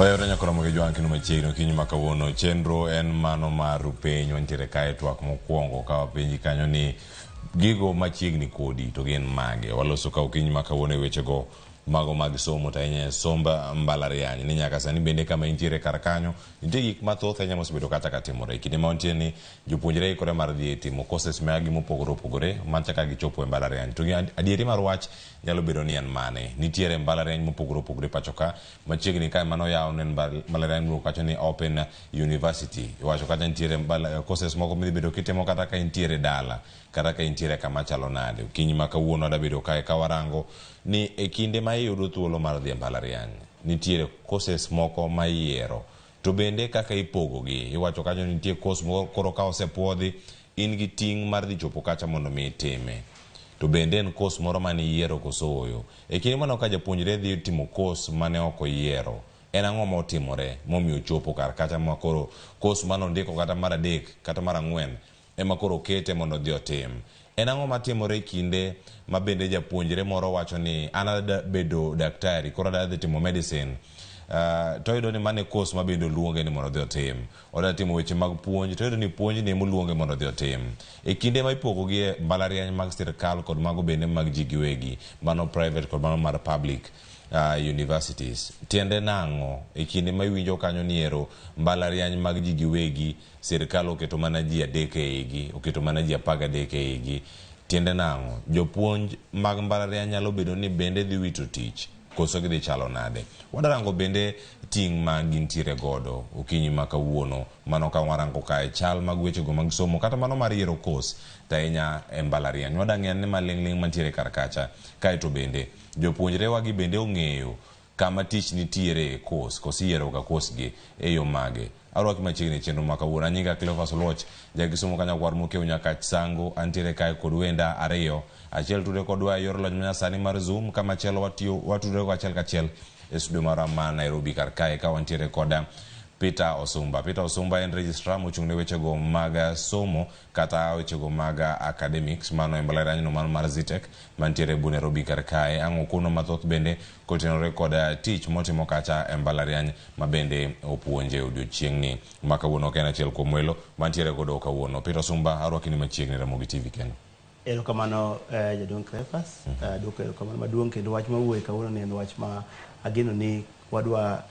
Oyawore nyaka romo gi jwang' kendo machiegni okinyi ma kawuono. Chenro en mano mar penj wantiere kae twak mokwongo ka wapenji kanyo ni gigo machiegni kodi to gin mage. Waloso ka okinyi ma kawuono e wechego mago mag somo to ahinya e somb mbalariany ni nyaka sani bende kama intiere kar kanyo nitie gik mathoth ahinya mosebedo kata ka timore. E kinde ma wantie ni jopuonjre ikore mar dhi timo courses magi mopogore opogore mancha ka gichopo e mbalariany. To adieri mar wach nyalo bedo ni en mane? Nitiere mbalariany mopogore opogore pacho ka machiegni kae mano yaw ne en mbalariany miluongo kacha ni Open University. Iwacho kacha nitiere courses moko midhi bedo kitimo kata ka intiere dala kata ka intiere kama chalo nade. Okinyi ma kawuono adwa bedo kae ka warango ni e kinde ma iyudo thuolo mar dhi e mbalariany nitiere courses moko ma iyiero to bende kaka ipogogi. Iwacho kanyo ni nitie course moko koro ka osepuodhi in gi ting' mar dhi chopo kacha mondo mi itime. To bende en course moro mane iyiero koso ooyo. E kinde mano ka japuonjre dhi timo course mane ok oyiero, en ang'o motimore momiyo ochopo kar kacha ma koro course mane ondiko kata mar adek kata mar ang'wen ema koro okete mondo odhi otim. En ang'o matimore e kinde ma bende japuonjre moro wacho ni an adwa bedo daktari koro adwa dhi timo medicine to oyudo ni mano e course ma bende oluonge ni mondo odhi otim. Odwa timo weche mag puonj to oyudo ni puonjni ema oluonge mondo odhi otim. E kinde ma ipogogi e mbalariany mag sirkal kod mago bende mag ji giwegi, mano private kod mano mar public universities. Tiende nang'o e kinde ma iwinjo kanyo ni ero mbalariany mag ji giwegi sirkal oketo mana ji adek e igi, oketo mana ji 13 e igi. Tiende nang'o? Jopuonj mag mbalariany nyalo bedo ni bende dhi wito tich koso gidhi chalo nade? Wadarango bende ting' ma gintiere godo okinyi ma kawuono mano ka warango kae chal mag wechego mag somo kata mano mar yiero course to ahinya e mbalariany. Wadang'e ni maling'ling' mantiere kar kacha kaeto bende jopuonjre wagi bende ong'eyo kama tich nitiere e course koso iyiero ga course gi e yo mage. Arwaki machiegni e chenro ma kawuono. An nyinga Cleophas Oluoch, jakisumo ka nyakwar Mokeu Nyakach Sango. Antiere kae kod wenda ariyo. Achiel tudre kodwa e yor lony manyasani mar Zoom, ka machielo watiyo watudre go achiel kachiel e studio marwa ma Nairobi kar kae ka wantiere kod Peter Osumba. Peter Osumba en registrar mochung' ne wechego mag somo kata wechego mag academics mano e mbalariany no mano mar Zetech mantiere bu Nairobi kar kae. Ang' okono mathoth bende kotenore kod tich motimo kacha e mbalariany ma bende opuonje odiochieng'ni ma kawuono ok en achiel kuom welo mantiere godo kawuono. Peter Osumba, arwaki ni machiegni Ramogi TV kendo. Erokamano jaduong' Cleophas, aduoko erokamano maduong' kendo wach mawuoye kawuono ni en wach ma ageno ni wadwa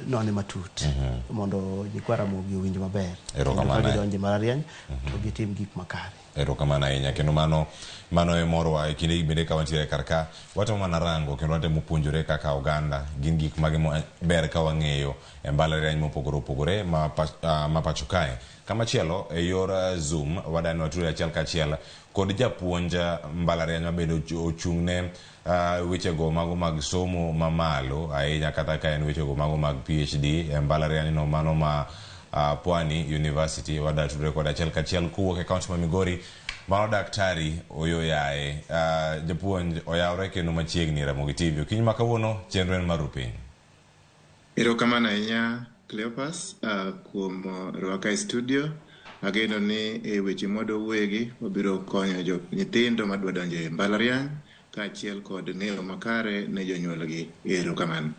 none matut mondo nyikwa Ramogi owinj maber kendo ka gidonjo e mbalariany to gitim gik makare. Erokamano ahinya kendo mano mano e morwa e kinde bende ka wantiere kar ka watemo mana rango kendo watemo puonjore kaka oganda gin gik mage ma ber ka wang'eyo e mbalariany mopogore opogore ma, ma pacho kae. Kamachielo e yor Zoom wadani watudre achiel kachiel kod japuonj mbalariany ma bende ochung' ne wechego mago mag somo mamalo ahinya kata ka en wechego mago mag PhD e mbalariany no mano ma Pwani University. Wadwa tudore kode achiel kachiel kowuok e kaunti ma Migori. Mano daktari Oyo Yaye. Japuonj oyawre kendo machiegni Ramogi TV. Okinyi ma kawuono chenro en mar Rupiny. Erokamano ahinya Cleophas kuom rwaka e studio. Ageno ni e weche mwadwa wuoyegi wabiro konyo jo nyithindo madwa donjo e mbalariany kaachiel kod ng'eyo makare ne jonyuolgi. Erokamano.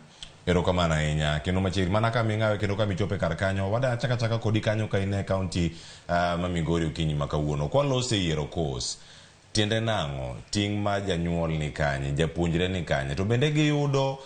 Erokamano ahinya. Kendo machiegni mana kama ing'awe kendo kama ichope kar kanyo, wada chaka chaka kodi kanyo ka in e kaunti ma Migori okinyi ma kawuono. Kwalose yiero course, tiende nang'o? Ting' mar janyuol ni kanye? Japuonjre ni kanye? To bende giyudo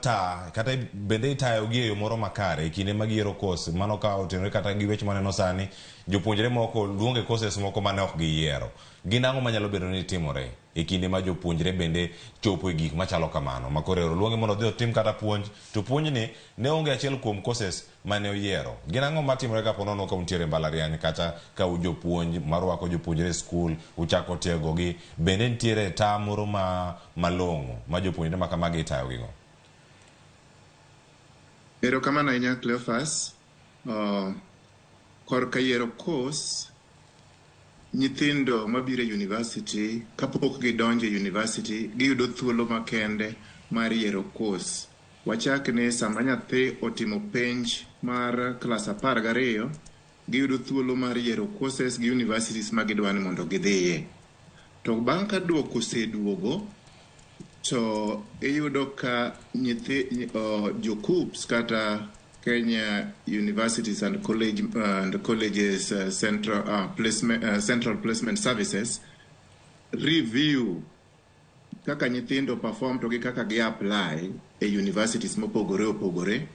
ta kata bende itayogi e yo moro makare e kinde ma giyiero course? Mano ka otenore kata gi weche maneno sani, jopuonjre moko luonge courses moko mane ok giyiero. Gin ang'o manyalo bedo ni timore e kinde ma jopuonjre bende chopo e gik machalo kamano ma koro ero luonge mondo odhi otim kata puonj to puonjni ne onge achiel kuom courses mane oyiero? Gin ang'o matimore kapo nono ka untiere e mbalariany kata ka un jopuonj marwako jopuonjre e skul uchako tiegogi, bende nitiere ta moro ma malong'o ma jopuonjre ma kamagi itayogigo? Erokamano ahinya Cleophas. Korka yiero course, nyithindo mabiro e university kapok gidonjo e university giyudo thuolo makende mar yiero course. Wachak ni sama nyathi otimo penj mar klas 12, giyudo thuolo mar yiero courses gi universities ma gidwa ni mondo gidhiye. To bang' ka duoko oseduogo, To iyudo ka nyithi jo KUCCPS kata Kenya Universities and Colleges Central Placement Services review kaka nyithindo perform to gi kaka gi apply e universities mopogore opogore,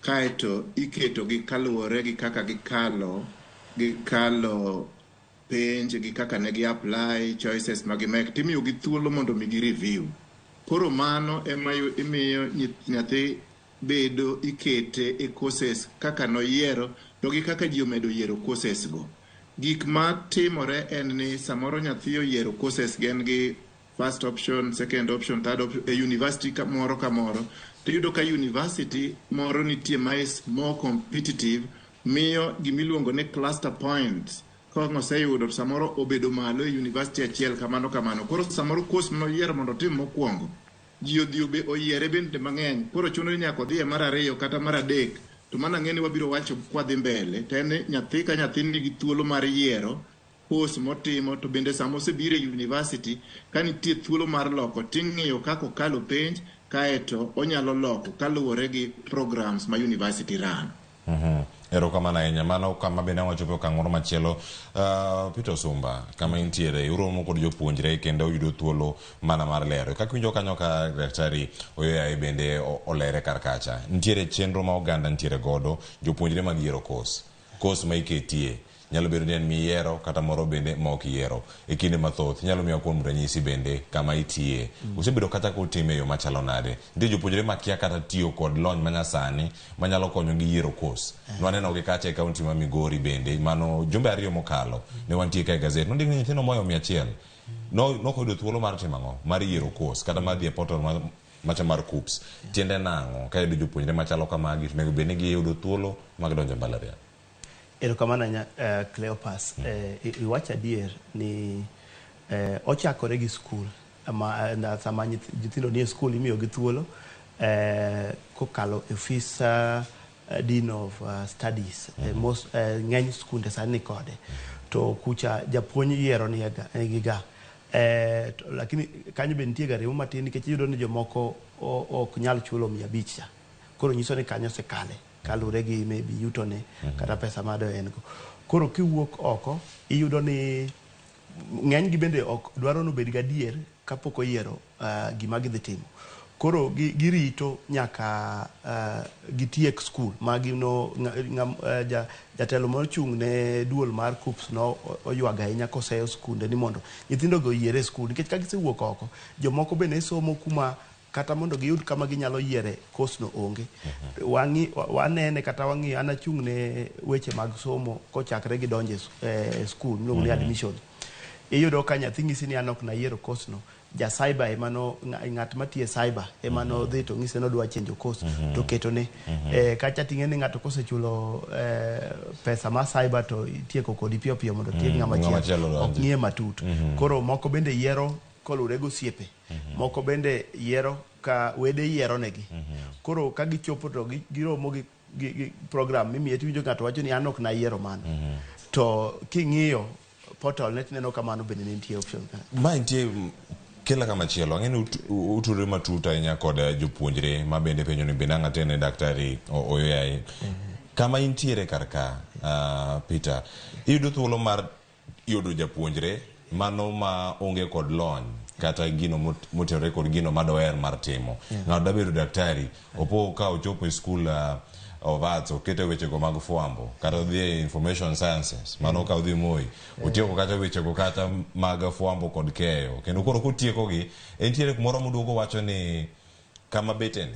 kaeto iketo gi kaluwore gi kaka gikalo penj gi kaka ne gi apply, choices ma gimek, timiyo gi thuolo mondo mi gi review. Koro mano ema imiyo nyathi bedo ikete e courses kaka noyiero to gi kaka ji omedo yiero courses go. Gik ma timore en ni samoro nyathi oyiero courses gen gi first option, second option, third option e university moro ka moro, to iyudo ka university moro nitie ma is more competitive, miyo gimiluongo ni cluster points ka oseyudo samoro obedo malo e university achiel kamano kamano. Koro samoro course manoyiero mondo otim mokwongo, ji odhi oyiere bende mang'eny, koro chuno ni nyaka odhi e mar ariyo kata mar adek. To mano ang'e ni wabiro wacho kwadhi mbele, to en ni nyathi ka nyathi nigi thuolo mar yiero course motimo, to bende sama osebiro e university ka nitie thuolo mar loko, ting'iyo kaka okalo penj, kaeto onyalo loko kaluwore gi programs ma university run. Erokamano ahinya. Mano kama bende wachopo okang' moro machielo. Peter Osumba, kama intiere, uromo kod jopuonjre kendo uyudo thuolo mana mar lero. Kaka iwinjo kanyo ka Daktari Oyoyaye bende olere kar kacha. Nitiere chenro ma oganda nitiere godo, jopuonjre mag yiero course. Course ma iketie nyalo bedo ni en miyiero kata moro bende ma ok iyiero. E kinde mathoth nyalo miyo kuom ranyisi bende kama itiye. Usebedo kata kutime e yo machalo nade? Nitie jopuonjre makia kata tiyo kod lony manyasani manyalo konyo gi yiero course. Nwaneno gi kacha e kaunti ma Migori bende, mano jumbe ariyo mokalo ne wantie ka e gazet. Nondik ni nyithindo moyo 100 nokoyudo thuolo mar timo ang'o? Mar yiero course kata mar dhi e portal macha mar KUCCPS. Tiende nang'o ka yudo jopuonjre machalo kamagi to onego bed ni giyudo thuolo mag donjo e mbalariany? Erokamano ahinya, Cleopas. Iwacho adier ni ochakore gi skul. Sama nyithindo nie skul imiyo gi thuolo kokalo e ofis Dean of Studies. Most ng'eny skunde sani ni kode. To kucha japuonj yiero nigi ga. Lakini kanyo be nitie ga remo matin nikech iyudo ni jomoko ok nyal chulo 500 cha. Koro nyiso ni kanyo osekale kaluwore gi maybe yutone kata pesa ma do en go. Koro kiwuok oko iyudo ni ng'eny gi bende ok dwaro ni obed gadier kapok oyiero gima gidhi timo. Koro girito nyaka gitiek skul ma gino jatelo mochung' ne duol mar KUCCPS no oywago ahinya koseyo skunde ni mondo nyithindo go oyier e skul nikech ka gisewuok oko jomoko bende somo kuma kata mondo giyud kama ginyalo yiere course no onge. Wanene kata wang'iyo, an achung' ne weche mag somo kochakre gi donjo e skul miluongo ni admission. Iyudo ka nyathi ng'isi ni an ok nayiero course no, ja cyber ema no, ng'at matiyo e cyber ema no dhi to ng'ise ni odwa change course to ketone. Kacha ting'e ni ng'ato kosechulo pesa mar cyber to itieko kodi piyo piyo mondo otiek ng'ama chielo. Ok ng'iye matut. Koro moko bende yiero koluwore gi osiepe. Moko bende yiero ka wede yiero negi. Koro ka gichopo to giromo gi program mimiye tiwinjo ng'ato wacho ni an ok nayiero mano. To king'iyo portal net neno kamano bende nitie option ka. Ma nitie kela kama chielo. Ang'e ni utudore matut ahinya kod jopuonjre ma bende penjo ni bende ang' atene Daktari Oyoyaye. Kama intiere kar ka, Peter, iyudo thuolo mar yudo japuonjre mano ma onge kod lony kata gino motenore kod gino madoher mar timo. Ng'ato dabedo daktari, opo ka ochopo e school of arts, okete wechego mag fwambo, kata odhi e information sciences, mano ka odhi Moi, otieko kata wechego kata mag fwambo kod keyo. Kendo koro kotiekogi, entiere kumoro moduogo wacho ni kama beteni,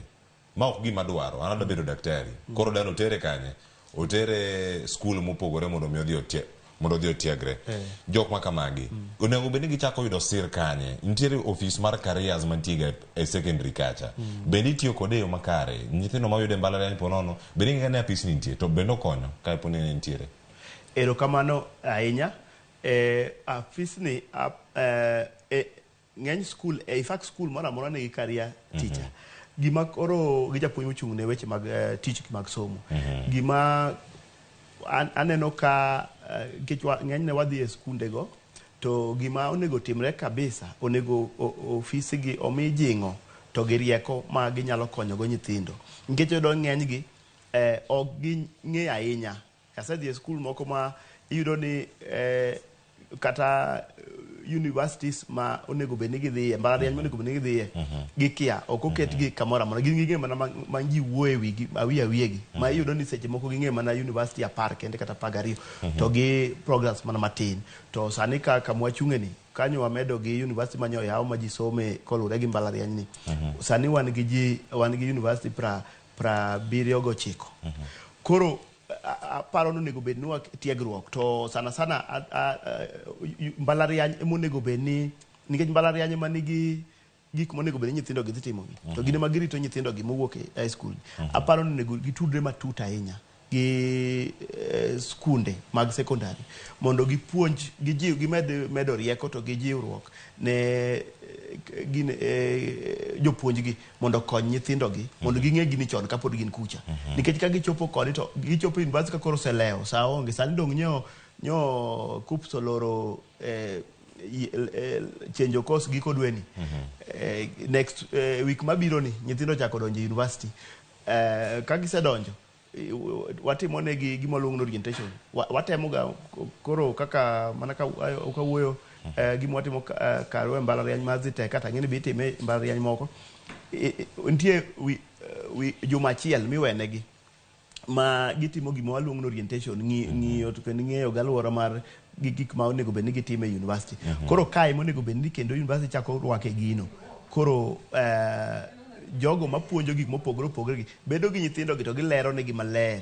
ma ok gima dwaro, an adwa bedo daktari. Koro dano otere kanye? Otere skul mopogore mondo mi odhi otie mondo odhi otiegre. Jok ma kamagi onego bed ni gichako yudo sir kanye? Nitiere ofis mar careers mantie e secondary kacha. Bende itiyo kode e yo makare? Nyithindo ma yude mbalariany po nono, bende ing'e ni apis ni nitie, to bende okonyo ka po ni nitiere? Erokamano ahinya. Afis ni ng'eny skul, in fact skul moro amora nigi career teacher. Gima koro gi japuonj mochung' ne weche mag tich mag somo. Gima aneno ka nikech ng'enyne wadhi e skundego To gima onego timre kabisa, onego ofisigi omi jing'o to gi rieko ma ginyalo konyogo nyithindo. Nikech iyudo ng'enygi ok ging'eyo ahinya. Asedhi e skul moko ma iyudo ni kata universities ma onego bed ni gidhiye, mbalariany ma onego bed ni gidhiye, gikia, ok oketgi kamoro amora. Gin ging'eyo mana ma ji wuoye wigi, awiye awiyegi. Ma iyudo ni seche moko ging'eyo mana university 10 kende kata 12 to gi programs mana matin. To sani ka kama wachung'e ni, kanyo wamedo gi university manyo oyaw ma ji some koluwore gi mbalariany ni. Sani wan gi ji, wan gi university 79. Koro aparo ni onego bed ni tiegruok to sana sana mbalariany ema onego bed ni, nikech mbalariany ema nigi gik monego bed ni nyithindo gi dhi timogi. To gin ema girito nyithindo gi mowuok e high school. Aparo ni onego gitudre matut ahinya gi skunde mag secondary mondo gipuonj, gijiw, gimed medo rieko to gi jiwruok ne gin jopuonjgi mondo okony nyithindo gi mondo ging'e gini chon kapod gin kucha. Nikech ka gichopo koni to gichopo university ka koro oselewo, sa onge. Sani dong' nyo KUCCPS oloro chenjo course giko dweni. Next week mabiro ni nyithindo chako donjo e university. Ka gisedonjo, watimo negi gima waluongo ni orientation. Watemo ga koro kaka mana ka kawuoyo gima watimo karwa e mbalariany mar Zetech, kata ang'e ni be itime e mbalariany moko. Nitie wi juma achiel miwenegi ma gitimo gima waluongo ni orientation, ng'iyo to kendo ng'eyo gi alwora mar gi gik ma onego bed ni gitimo e university. Koro kae monego bed ni kendo university chako rwake gino. Koro jogo mapuonjo gik mopogore opogore gi bedo gi nyithindo gi to gilero negi maler.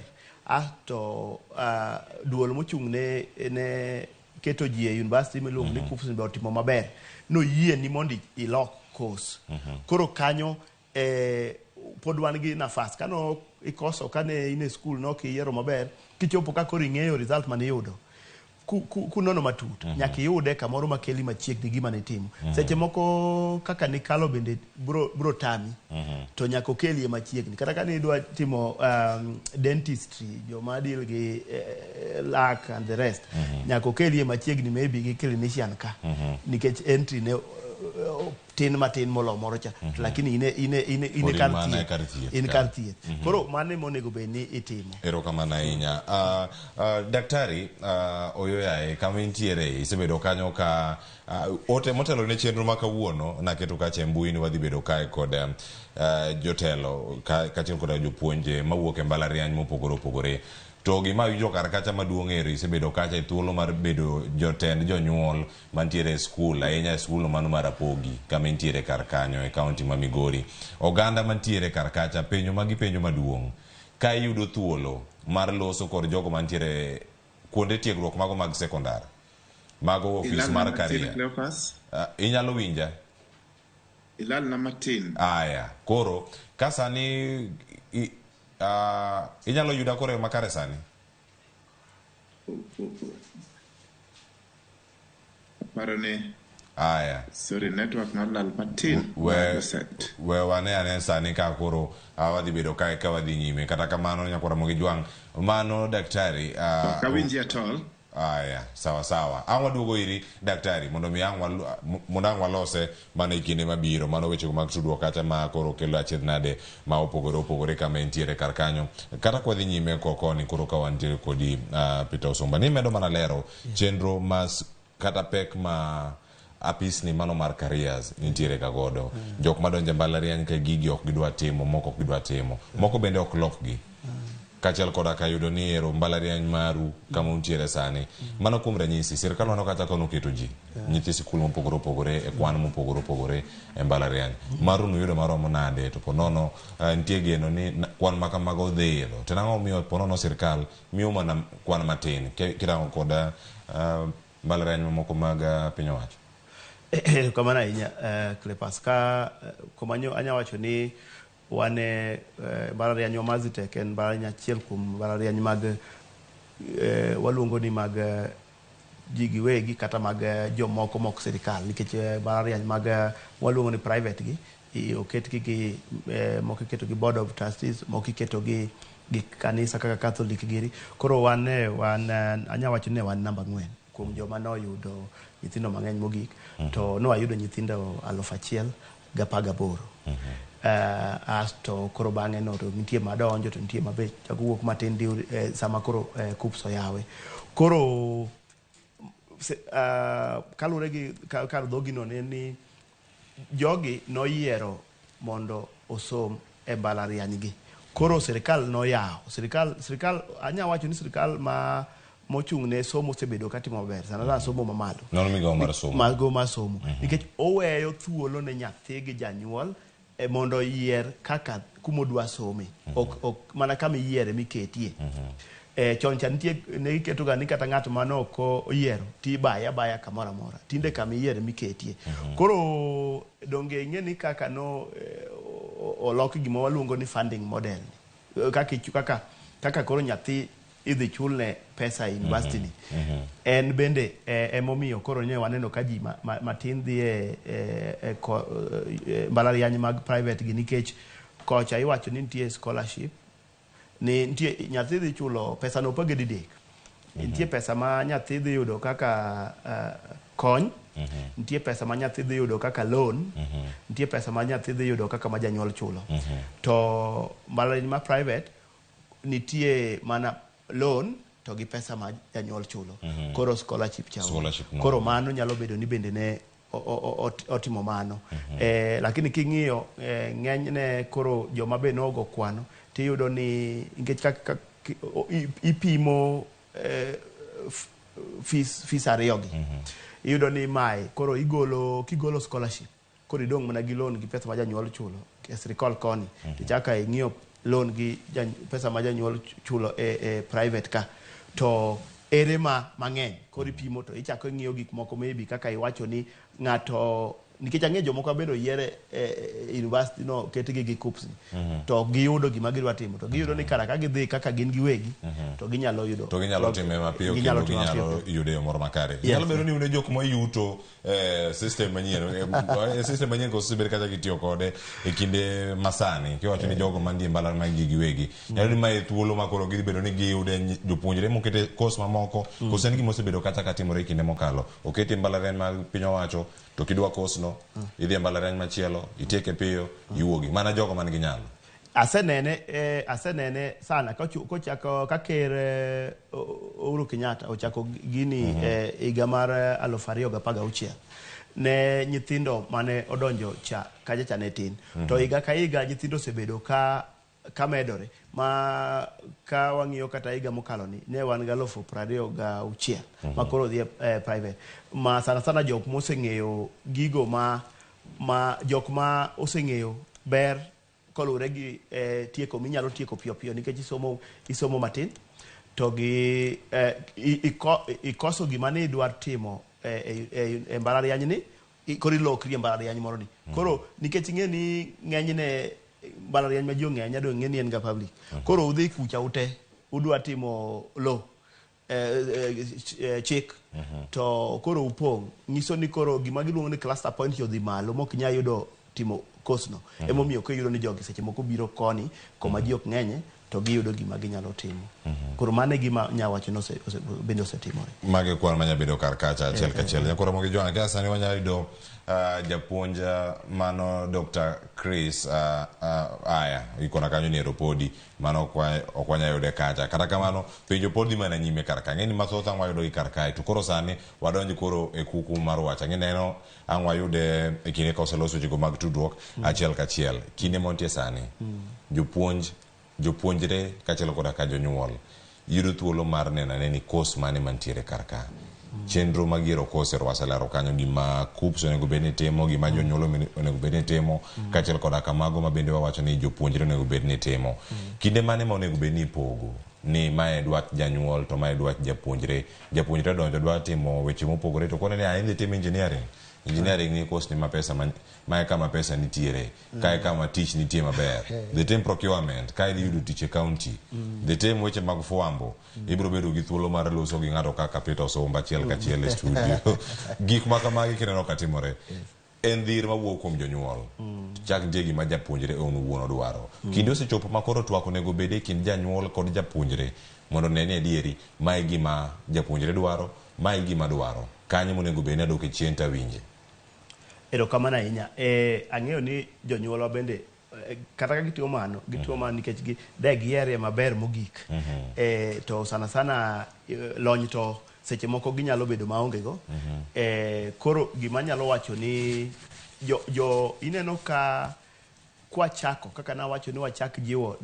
To duol mochung' ne keto ji e university miluongo ni KUCCPS be otimo maber. Noyie ni mondo ilok course. Koro kanyo pod wan gi nafas. Kano ikoso kane in e skul nok iyiero maber, kichopo ka koro ing'eyo result maniyudo. Kunono matut, nyaka iyude kamoro makeli machiegni gi gima nitimo. Seche moko kaka nikalo bende bro tami, to nyaka okelie machiegni. Kata ka nidwa timo dentistry, joma deal gi lak and the rest, nyaka okelie machiegni maybe gi clinician ka. Nikech entry ne tin matin molo moro cha. Lakini ine Pod in kar mana e thieth. kar thieth In ka. kar thieth. Koro mano ema onego bed ni itimo. Erokamano ahinya. Daktari Oyoyaye, kama intiere isebedo kanyo ka ote motelo ne chenro ma kawuono naketo kacha e mbui ni wadhi bedo kae kod jotelo kaachiel koda jopuonje mawuok e mbalariany mopogore opogore. To gima awinjo kar kacha maduong' ero isebedo kacha e thuolo mar bedo jotend jonyuol mantiere e skul, ahinya e skul mano mar Rapogi kama intiere kar kanyo e kaunti ma Migori. Oganda mantiere kar kacha penjo ma gipenjo maduong' ka iyudo thuolo mar loso kod jogo mantiere kuonde tiegruok mago mag sekondar, mago ofis Ilalna mar matin, career. Cleophas. Inyalo winja? Ilalna matin. Aya, koro ka sani inyalo yuda koro e makare sani? Aparo ni Aya. Sorry, network nolal matin. We wane ane sani ka koro wadhi bedo kae ka wadhi nyime. Kata kamano nyakwar Ramogi Jwang', mano daktari. Ok awinji at all. Aya, sawa sawa. Ang' waduogo iri daktari mondo mi ang' mondo ang' walose mana e kinde mabiro. Mano weche mag tudruok kacha ma koro kelo achiedh nade ma opogore opogore kama entiere kar kanyo. Kata kwa dhi nyime koni koro ka wantiere kodi Peter Osumba. Ni medo mana lero chenro ma kata pek ma apisni mano mar careers nitiere ga godo. Jok madonjo e mbalariany ka gigi ok gidwa timo, moko ok gidwa timo. Moko bende ok lokgi. Kaachiel koda ka yudo ni ero mbalariany maru kama untiere sani. Mano kuom ranyisi, sirkal waneno kata ka noketo ji, nyithi sikul mopogore opogore e kwan mopogore opogore e mbalariany. Maru nuyudo maromo nade to ponono nitie geno ni kwan ma kamago dhi idho. To nang'o momiyo ponono sirkal miyo mana kwan matin kirango kod mbalariany mamoko mag piny owacho? Erokamano ahinya, Cleophas. Ka kuma anya wacho ni wan e mbalarianywa mar Zetech en mbalariany achiel kuom mbalariany mag waluongo ni mag ji giwegi kata mag jomoko mok sirikal, nikech mbalariany mag waluongo ni private gi oketgi gi moko iketo gi board of trustees, moko iketo gi kanisa kaka Catholic giri. Koro wan anya wacho ni wan namba 4. kuom joma noyudo nyithindo mang'eny mogik to nwayudo nyithindo 1018. Asto koro bang'e no to nitie madonjo to nitie mabe chako wuok matin sama koro KUCCPS oyawe. Koro kaluwore gi kar dhogino ne ni jogi noyiero mondo osom e mbalariany gi. Koro sirikal noyawo. Sirikal anya wacho ni sirikal ma mochung' ne somo osebedo katimo maber sana sana somo mamalo. Nono migawo mar somo. Migawo mar somo. Nikech oweyo thuolo ne nyathi gi janyuol mondo oyier kaka kumodwa some. Ok mana kama iyiere miketie. Chon cha nitie ne giketo ga ni kata ng'at mane ok oyiero tibaye abaya kamoro amora. Tinde kama iyiere miketie. Koro donge ing'e ni kaka no olok gima waluongo ni funding model ni. Kaka koro nyathi idhi chulne pesa e university ni. En bende emomiyo koro ne waneno ka ji matin dhi e mbalariany mag private gi nikech kocha iwacho ni nitie scholarship ni nitie nyathi dhi chulo pesa no opoge didek. Nitie pesa ma nyathi dhi yudo kaka kony, nitie pesa ma nyathi dhi yudo kaka loan, nitie pesa ma nyathi dhi yudo kaka ma janyuol chulo. To mbalariany ma private nitie mana loan to gi pesa ma janyuol chulo. Koro scholarship cha. Scholarship no. Koro mano nyalo bedo ni bende ne otimo mano. Lakini king'iyo ng'enyne koro joma be nogo kwano tiyudo ni nikech kaka ipimo fees ariyo gi. Iyudo ni mae koro igolo kigolo scholarship koro idong' mana gi loan gi pesa ma janyuol chulo e sirikal koni. Tichaka ing'iyo loan gi pesa ma janyuol chulo e private ka to ere ma mang'eny koro ipimo to ichako ing'iyo gik moko maybe kaka iwacho ni ng'ato nikech ang'e jomoko bende oyiere e university no ketgi gi KUCCPS ni to ok giyudo gima gidwa timo to giyudo ni kara ka gidhi kaka gin giwegi to ginyalo yudo to ginyalo time mapiyo ginyalo kendo timo ginyalo mapiyo. yude e yo moro makare. Nyalo bedo ni un e jok mayuto system manyien system manyien koso osebed kata kitiyo kode e kinde masani kiwacho ni jogo mantie mbalariany mag ji giwegi nyalo ni mae thuolo ma koro gidhi bedo ni giyude jopuonjre mokete course mamoko koso en gima osebedo kata ka timore e kinde mokalo okete e mbalariany mag piny owacho to kidwa course no idhi e mbalariany machielo itieke piyo iwuogi mana jogo man gi nyalo. Asenene sana kochako ka ker Uhuru Kenyatta ochako gini higa mar 2016 ne nyithindo mane odonjo cha kacha cha ne tin to higa ka higa nyithindo osebedo ka medore ma ka wang'iyo kata higa mokalo ni ne wan gi 26,000 ma koro dhi e private ma sana sana jok moseng'eyo gigo ma jok ma oseng'eyo ber koluwore gi tieko minyalo tieko piyo piyo nikech isomo matin to gi ikoso gima ne idwa timo e mbalariany ni koro ilokri e mbalariany moro ni koro nikech ing'e ni ng'enyne mbalariany ma ji ong'eny ado ing'e ni en ga public koro udhi kucha ute udwa timo law chik to koro upong' nyiso ni koro gima giluongo ni cluster point odhi malo mok nyal yudo timo course no emomiyo kiyudo ni jogi seche moko biro koni koma ji ok ng'enye to giyudo gima ginyalo timo. Koro mano e gima nya wacho ni bende osetimore. Magi kwan manya bedo kar kacha achiel kachiel. Nyakoro Ramogi Jwang' ka sani wanyalo yudo japuonj mano Dr. Chris aya ikona kanyo ni ero podi mano ok wanyal yude kacha. Kata kamano penjo pod dhi mana nyime kar ka. Ang'e ni mathoth ang' wayudo gi kar kae to koro sani wadonj koro e kuku mar wach. Ang'e neno ang' wayude e kinde ka oselos wechego mag tudruok achiel kachiel. Kinde mantie sani jopuonj jopuonjre kaachiel koda ka jonyuol yudo thuolo mar neno ane ni course mane mantiere kar ka. Chenro mag yiero course ero waselero kanyo gima KUCCPS onego bed ni timo, gima jonyuol onego bed ni timo, kaachiel koda ka mago ma bende wawacho ni jopuonjre onego bed ni timo. Kinde mane ma onego bed ni ipogo ni mae dwach janyuol to mae dwach japuonjre. Japuonjre donjo dwa timo weche mopogore to kone ni idhi timo engineering. Engineering ni course ni ma pesa mae kama pesa nitiere, kae kama tich nitie maber. Dhi tim procurement, kae idhi yudo tich e county. Dhi tim weche mag fwambo, ibiro bedo gi thuolo mar loso gi ng'ato kaka Peter Osumba achiel kachiel e studio. Gik ma kamagi kineno ka timore. En dhir mawuok kuom jonyuol. Chak nitie gima japuonjre on owuon odwaro. Kinde osechopo ma koro twak onego bed e kind janyuol kod japuonjre mondo one ni adieri mae gima japuonjre dwaro, Ma e gima adwaro. Kanyo monego bed ni adok e chien to awinje. Erokamano ahinya. Ang'eyo ni jonyuolwa bende kata ka gitimo mano, gitimo mano nikech gi, de giherie maber mogik. To sana sana lony to seche moko ginyalo bedo maonge go. Koro gima anyalo wacho ni jo ineno ka kwachako kaka nawacho ni wachak jiwo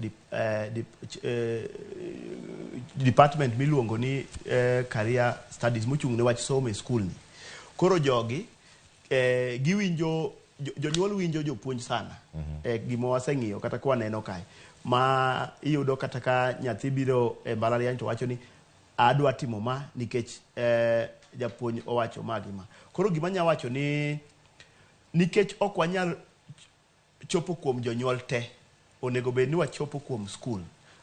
department miluongo ni career studies mochung' ne wach somo e skul ni. Koro jogi giwinjo jonyuol winjo jopuonj sana. Gima waseng'iyo kata ka waneno kae ma iyudo kata ka nyathi biro e mbalariany to wacho ni adwa timo ma nikech japuonj owacho ma gi ma. Koro gima anya wacho ni nikech ok wanyal chopo kuom jonyuol te, onego bed ni wachopo kuom skul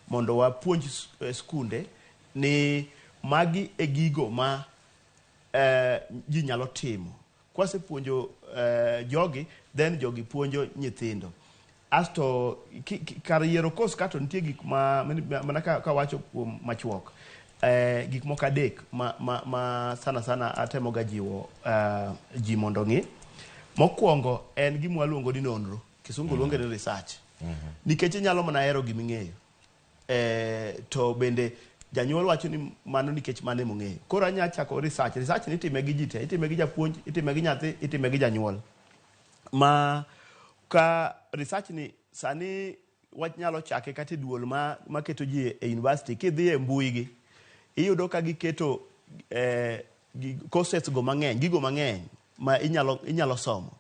mondo wapuonj skunde ni magi e gigo ma ji nyalo timo. Kwasepuonjo jogi, then jogi puonjo nyithindo. Asto kar yiero course ka to nitie gik ma mana ka wacho kuom machuok. Gik moko adek ma sana sana atemo ga jiwo ji mondo ong'i. Mokwongo en gima waluongo ni nonro. Kisungu luonge ni research. Nikech inyalo mana hero gima ing'eyo. To bende janyuol wacho ni mano nikech mano ema ong'eyo. Koro anya chako research. Research ni itime gi ji te. Itime gi japuonj, itime gi nyathi, itime gi janyuol. Ma ka research ni sani wach nyalo chake kata e duol ma keto ji e university. Kidhi e mbui gi, iyudo ka giketo courses go mang'eny, gigo mang'eny ma inyalo somo.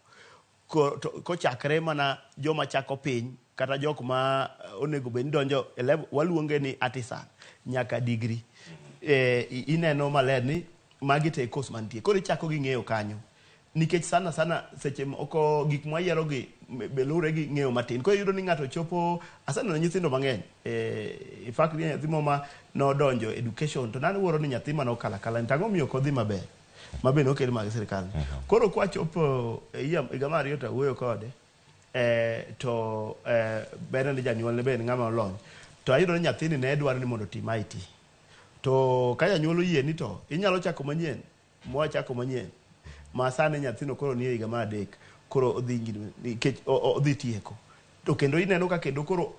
Kochakre mana joma chako piny kata jok ma onego bed ni donjo e level, waluonge ni artisan nyaka degree. Ineno maler ni magi te course mantie. Koro ichako gi ng'eyo kanyo. Nikech sana sana seche moko gik mwayiero gi be luwre gi ng'eyo matin. Koro iyudo ni ng'ato chopo, aseneno nyithindo mang'eny. In fact, nyathi moro ma nodonjo education to nawuoro ni nyathi mane okalo akala ni to ang'o miyo ok odhi maber. Ma be nokel mag sirikal. Koro kwachopo e higa mar ariyo to awuoyo kode, to ber ni janyuolne be en ng'ama olony. To ayudo ni nyathini ne dwaro ni mondo otim IT. To ka janyuol oyie ni to inyalo chako manyien, mwachako manyien. Ma sani nyathino koro nie higa mar adek, koro odhi nikech odhi tieko. To kendo ineno ka kendo koro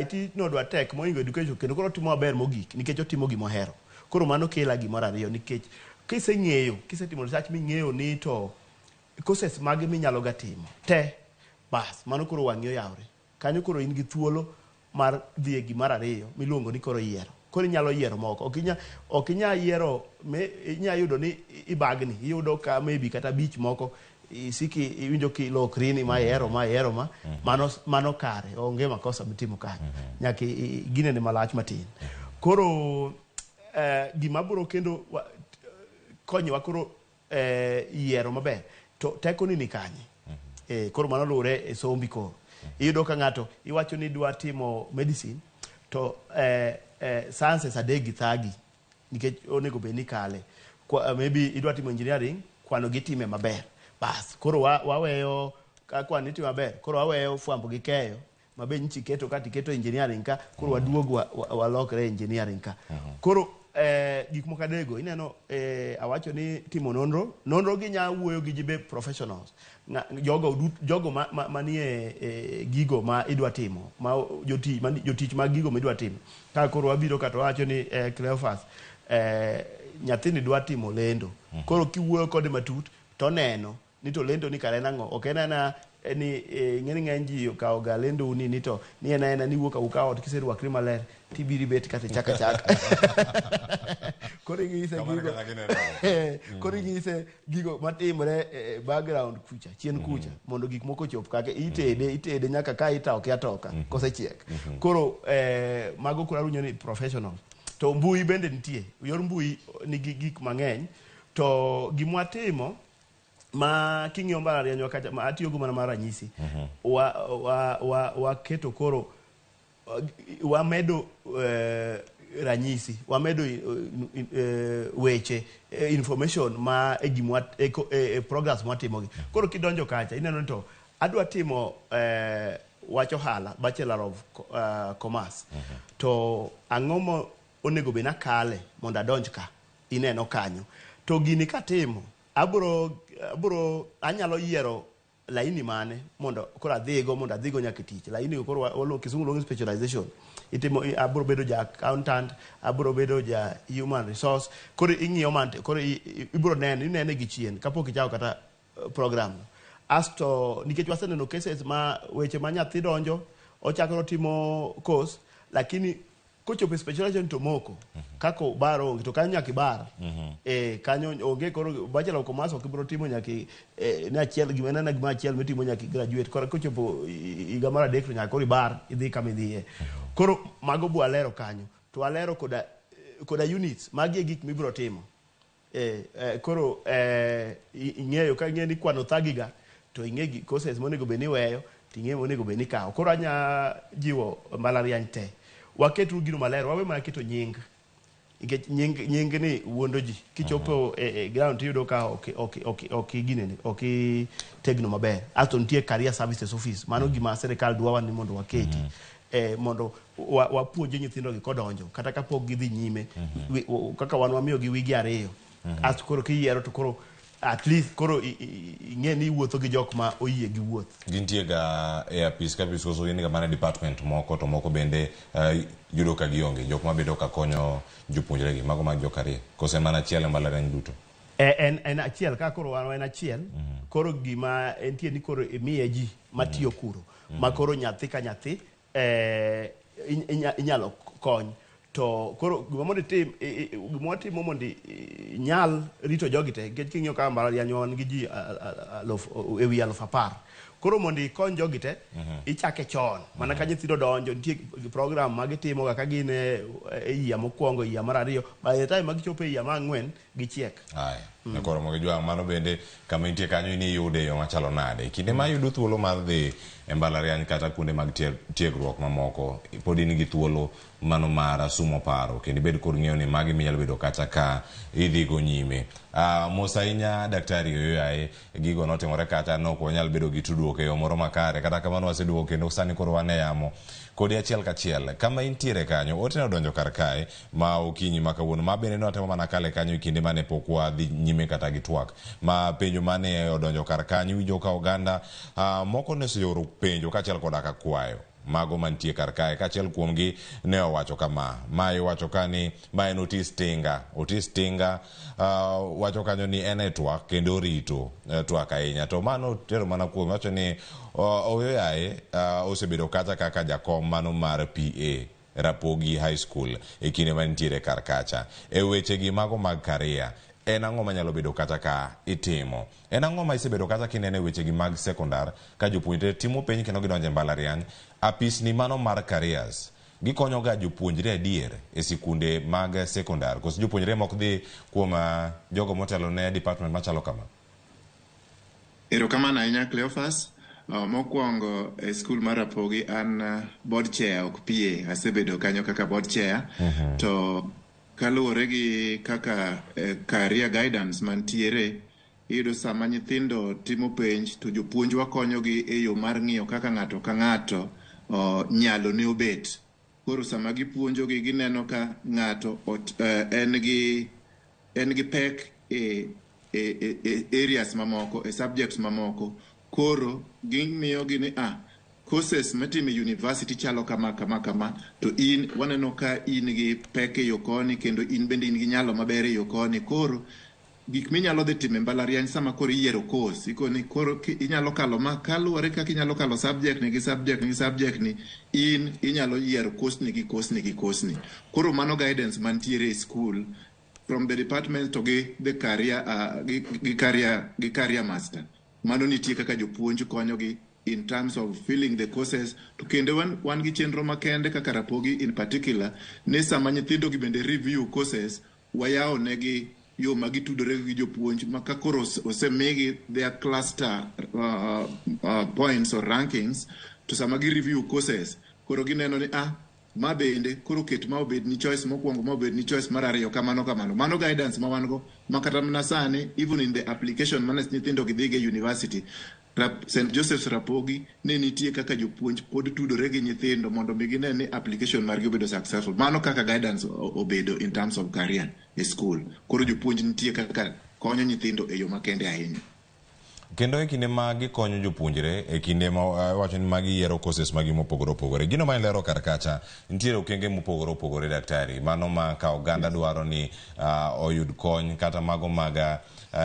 IT nodwa tek mohingo education, kendo koro otimo maber mogik nikech otimo gima ohero. Koro mano kela gimoro ariyo nikech kiseng'eyo, kisetimo research ming'eyo ni to courses mage minyalo ga timo te, bas mano koro wang'i oyawre. Kanyo koro in gi thuolo mar dhi e gimoro ariyo miluongo ni koro yiero. Koro inyalo yiero moko. Ok inya yiero, inya yudo ni ibagni, iyudo ka maybe kata abich moko isiki iwinjo kilokri ni ma ihero ma ihero ma, mano kare, onge makosa mitimo kanyo. Nyaka ginene malach matin. Koro gima biro kendo konyowa koro yiero maber, to teko ni kanye? Koro mano luwore e sombi koro. Iyudo ka ng'ato iwacho ni dwa timo medicine, to sciences adek gi thagi, nikech onego bed ni kale. Maybe idwa timo engineering, kwano gitime maber. Bas, koro waweyo ka kwano itimo maber, koro waweyo fwambo gi keyo, mabe nyichi keto ka tiketo engineering ka, koro waduog walokre engineering ka. Koro gik moko adego, ineno awacho ni timo nonro, nonro gi nya wuoyo gi ji be professionals. Jogo manie gigo ma idwa timo, ma jotich mag gigo midwa timo. Ka koro wabiro ka to wawacho ni Cleophas, nyathini dwa timo lendo. Koro kiwuoyo kode matut, to oneno ni to lendo ni kare en ang'o. Ok en aena ni ing'e ni ng'eny ji okawo ga lendo ni to ni en aena ni iwuok awuoka ot kiserwakri maler tibiro ibet kata ichak achaka. Koro ing'ise gigo. Koro ing'ise gigo matimore e background kucha, chien kucha, mondo gik moko ochop kaka itede nyaka ka itoke atoka kosechiek. Koro mago koro awinjo ni professional. To mbui bende nitie, yor mbui nigi gik mang'eny. To gima watimo ma king'iyo mbalarianywa kacha, ma atiyogo mana mar ranyisi, waketo koro wamedo ranyisi, wamedo weche, information ma e gima e programs mwatimogi. Koro kidonjo kacha ineno ni to adwa timo wach ohala, Bachelor of Commerce. To ang'o mo onego bed nakale mondo adonj ka? Ineno kanyo. To gini katimo, abro anyalo yiero laini mane mondo koro adhigo, mondo adhigo nyaka e tich. Laini koro Kisungu luongo ni specialization. Itimo, abro bedo ja accountant, abro bedo ja human resource. Koro ing'iyo man, koro ibro neno, inene gi chien kapok ichako kata program. Asto nikech waseneno cases ma weche ma nyathi donjo, ochako timo course, lakini kochopo e specialization to moko kaka bar onge to kanyo nyaka ibar. Kanyo onge. Koro Bachelor of Commerce ok ibro timo nyaka ne achiel gima en gima achiel mitimo nyaka graduate. Koro kochopo higa mar 3 to nyaka koro ibar idhi kama idhiye. Koro mago bu alero kanyo to alero koda units magi e gik mibro timo. Koro ing'eyo ka ing'e ni kwano thagiga to ing'e gi courses monego bed ni iweyo to ing'e monego bed ni ikawo. Koro anya jiwo mbalariany te, waketuru gino maler, wawe mana keto nying, nikech nying ni wuondo ji. Kichopo e ground tiyudo ka ok ginene, ok itegno maber. Asto nitie career services office, mano gima sirikal dwawa ni mondo waketi mondo wapuonje nyithindo gi kodonjo kata kapok gidhi nyime. Kaka wan wamiyogi wigi 2. Asto koro kiyiero to koro at least koro ing'e ni iwuotho gi jok ma oyie gi wuoth. Gintie ga e apis ka apis koso gin ga mana department moko to moko bende yudo ka gionge jok mabedo ka konyo jopuonjre gi mago mag jo career kose mana achiel e mbalariany duto? En achiel ka koro wan en achiel. Koro gima entie ni koro imiye ji matiyo kuro ma koro nyathi ka nyathi inyalo kony. To koro gima mondo itim, gima watimo mondo inyal rito jogi te, nikech king'iyo kaka mbalariany wan gi ji ewi 10,000. Koro mondo ikony jogi te, ichake chon mana ka nyithindo donjo. Nitie program ma gitimo ga ka gin e higa mokwongo, higa mar 2. By the time ma gichopo e higa mar 4, gichiek. Aya, koro mogi jwang' mano bende kama intie kanyo in iyude e yo machalo nade? Kinde ma iyudo thuolo mar dhi e mbalariany kata kuonde mag tiegruok mamoko, pod in gi thuolo mano mar sumo paro kendo ibed kod ng'eyo ni magi minyalo bedo kata ka idhigo nyime. Mos ahinya Daktari Oyoyaye, gigo notimore kata nok wanyal bedo gi tudruok e yo moro makare. Kata kamano waseduogo kendo sani koro wan e yamo kodi achiel kachiel. Kama intiere kanyo, ote nodonjo kar kae ma okinyi ma kawuono ma bende nwatemo mana kale kanyo e kinde mane pok wadhi nyime kata gi twak. Ma penjo mane odonjo kar kanyo, iwinjo ka oganda moko ne oseoro penjo kaachiel koda ka kwayo mago mantie kar kae. Kachiel kuomgi ne owacho kama, mae wacho ka ni ma en Otis Tinga. Otis Tinga wacho kanyo ni en e twak kendo orito twak ahinya. To mano tero mana kuome, wacho ni Oyoyaye osebedo kacha kaka jakom mano mar PA Rapogi High School e kinde manitiere kar kacha. E wechegi mago mag career, en ang'o manyalo bedo kata ka itimo? En ang'o ma isebedo kata kineno e wechegi mag sekondar ka jopuonjre timo penj kendo gidonjo e mbalariany? Apisni mano mar careers gikonyo ga jopuonjre adier e sikunde mag sekondar koso jopuonjre mok dhi kuom jogo motelo ne department machalo kama? Erokamano ahinya, Cleophas. Mokwongo e skul mar Rapogi an board chair, ok PA. Asebedo kanyo kaka board chair. To kaluwore gi kaka career guidance mantiere, iyudo sama nyithindo timo penj to jopuonj wakonyogi e yo mar ng'iyo kaka ng'ato ka ng'ato nyalo ne obet. Koro sama gipuonjogi gineno ka ng'ato en gi pek e areas mamoko, e subjects mamoko. Koro gimiyogi ni courses mitimo e university chalo kama kama kama, to in waneno ka in gi pek e yo koni kendo in bende in gi nyalo maber e yo koni. Koro gik minyalo dhi timo e mbalariany sama koro iyiero course, ikoni koro inyalo kalo ma kaluwore kaka inyalo kalo subject ni gi subject ni gi subject ni, in inyalo yiero course ni gi course ni gi course ni. Koro mano guidance mantiere e school from the department to gi the career gi career master. Mano nitie kaka jopuonj konyogi in terms of filling the courses. To kendo wan gi chenro makende kaka Rapogi in particular ni sama nyithindo gi bende review courses, wayawo negi yo ma gitudore gi jopuonj ma ka koro osemigi their cluster points or rankings, to sama gi review courses koro gineno ni Ma bende koro ket ma obed ni choice mokwongo, ma obed ni choice mar ariyo, kamano kamano. Mano guidance ma wan go ma kata mana sani, even in the application mane nyithindo gi dhigo e university St. Joseph's Rapogi, ne nitie kaka jopuonj pod tudore gi nyithindo mondo mi gine ni application margi obedo successful. Mano kaka guidance obedo in terms of career e school. Koro jopuonj nitie kaka konyo nyithindo e yo makende ahinya. Kendo e kinde ma gikonyo jopuonjre, e kinde ma wacho ni magi yiero courses magi mopogore opogore, gino ma ilero kar kacha, nitiere okenge mopogore opogore, daktari, mano ma ka oganda dwaro ni oyud kony kata mago mag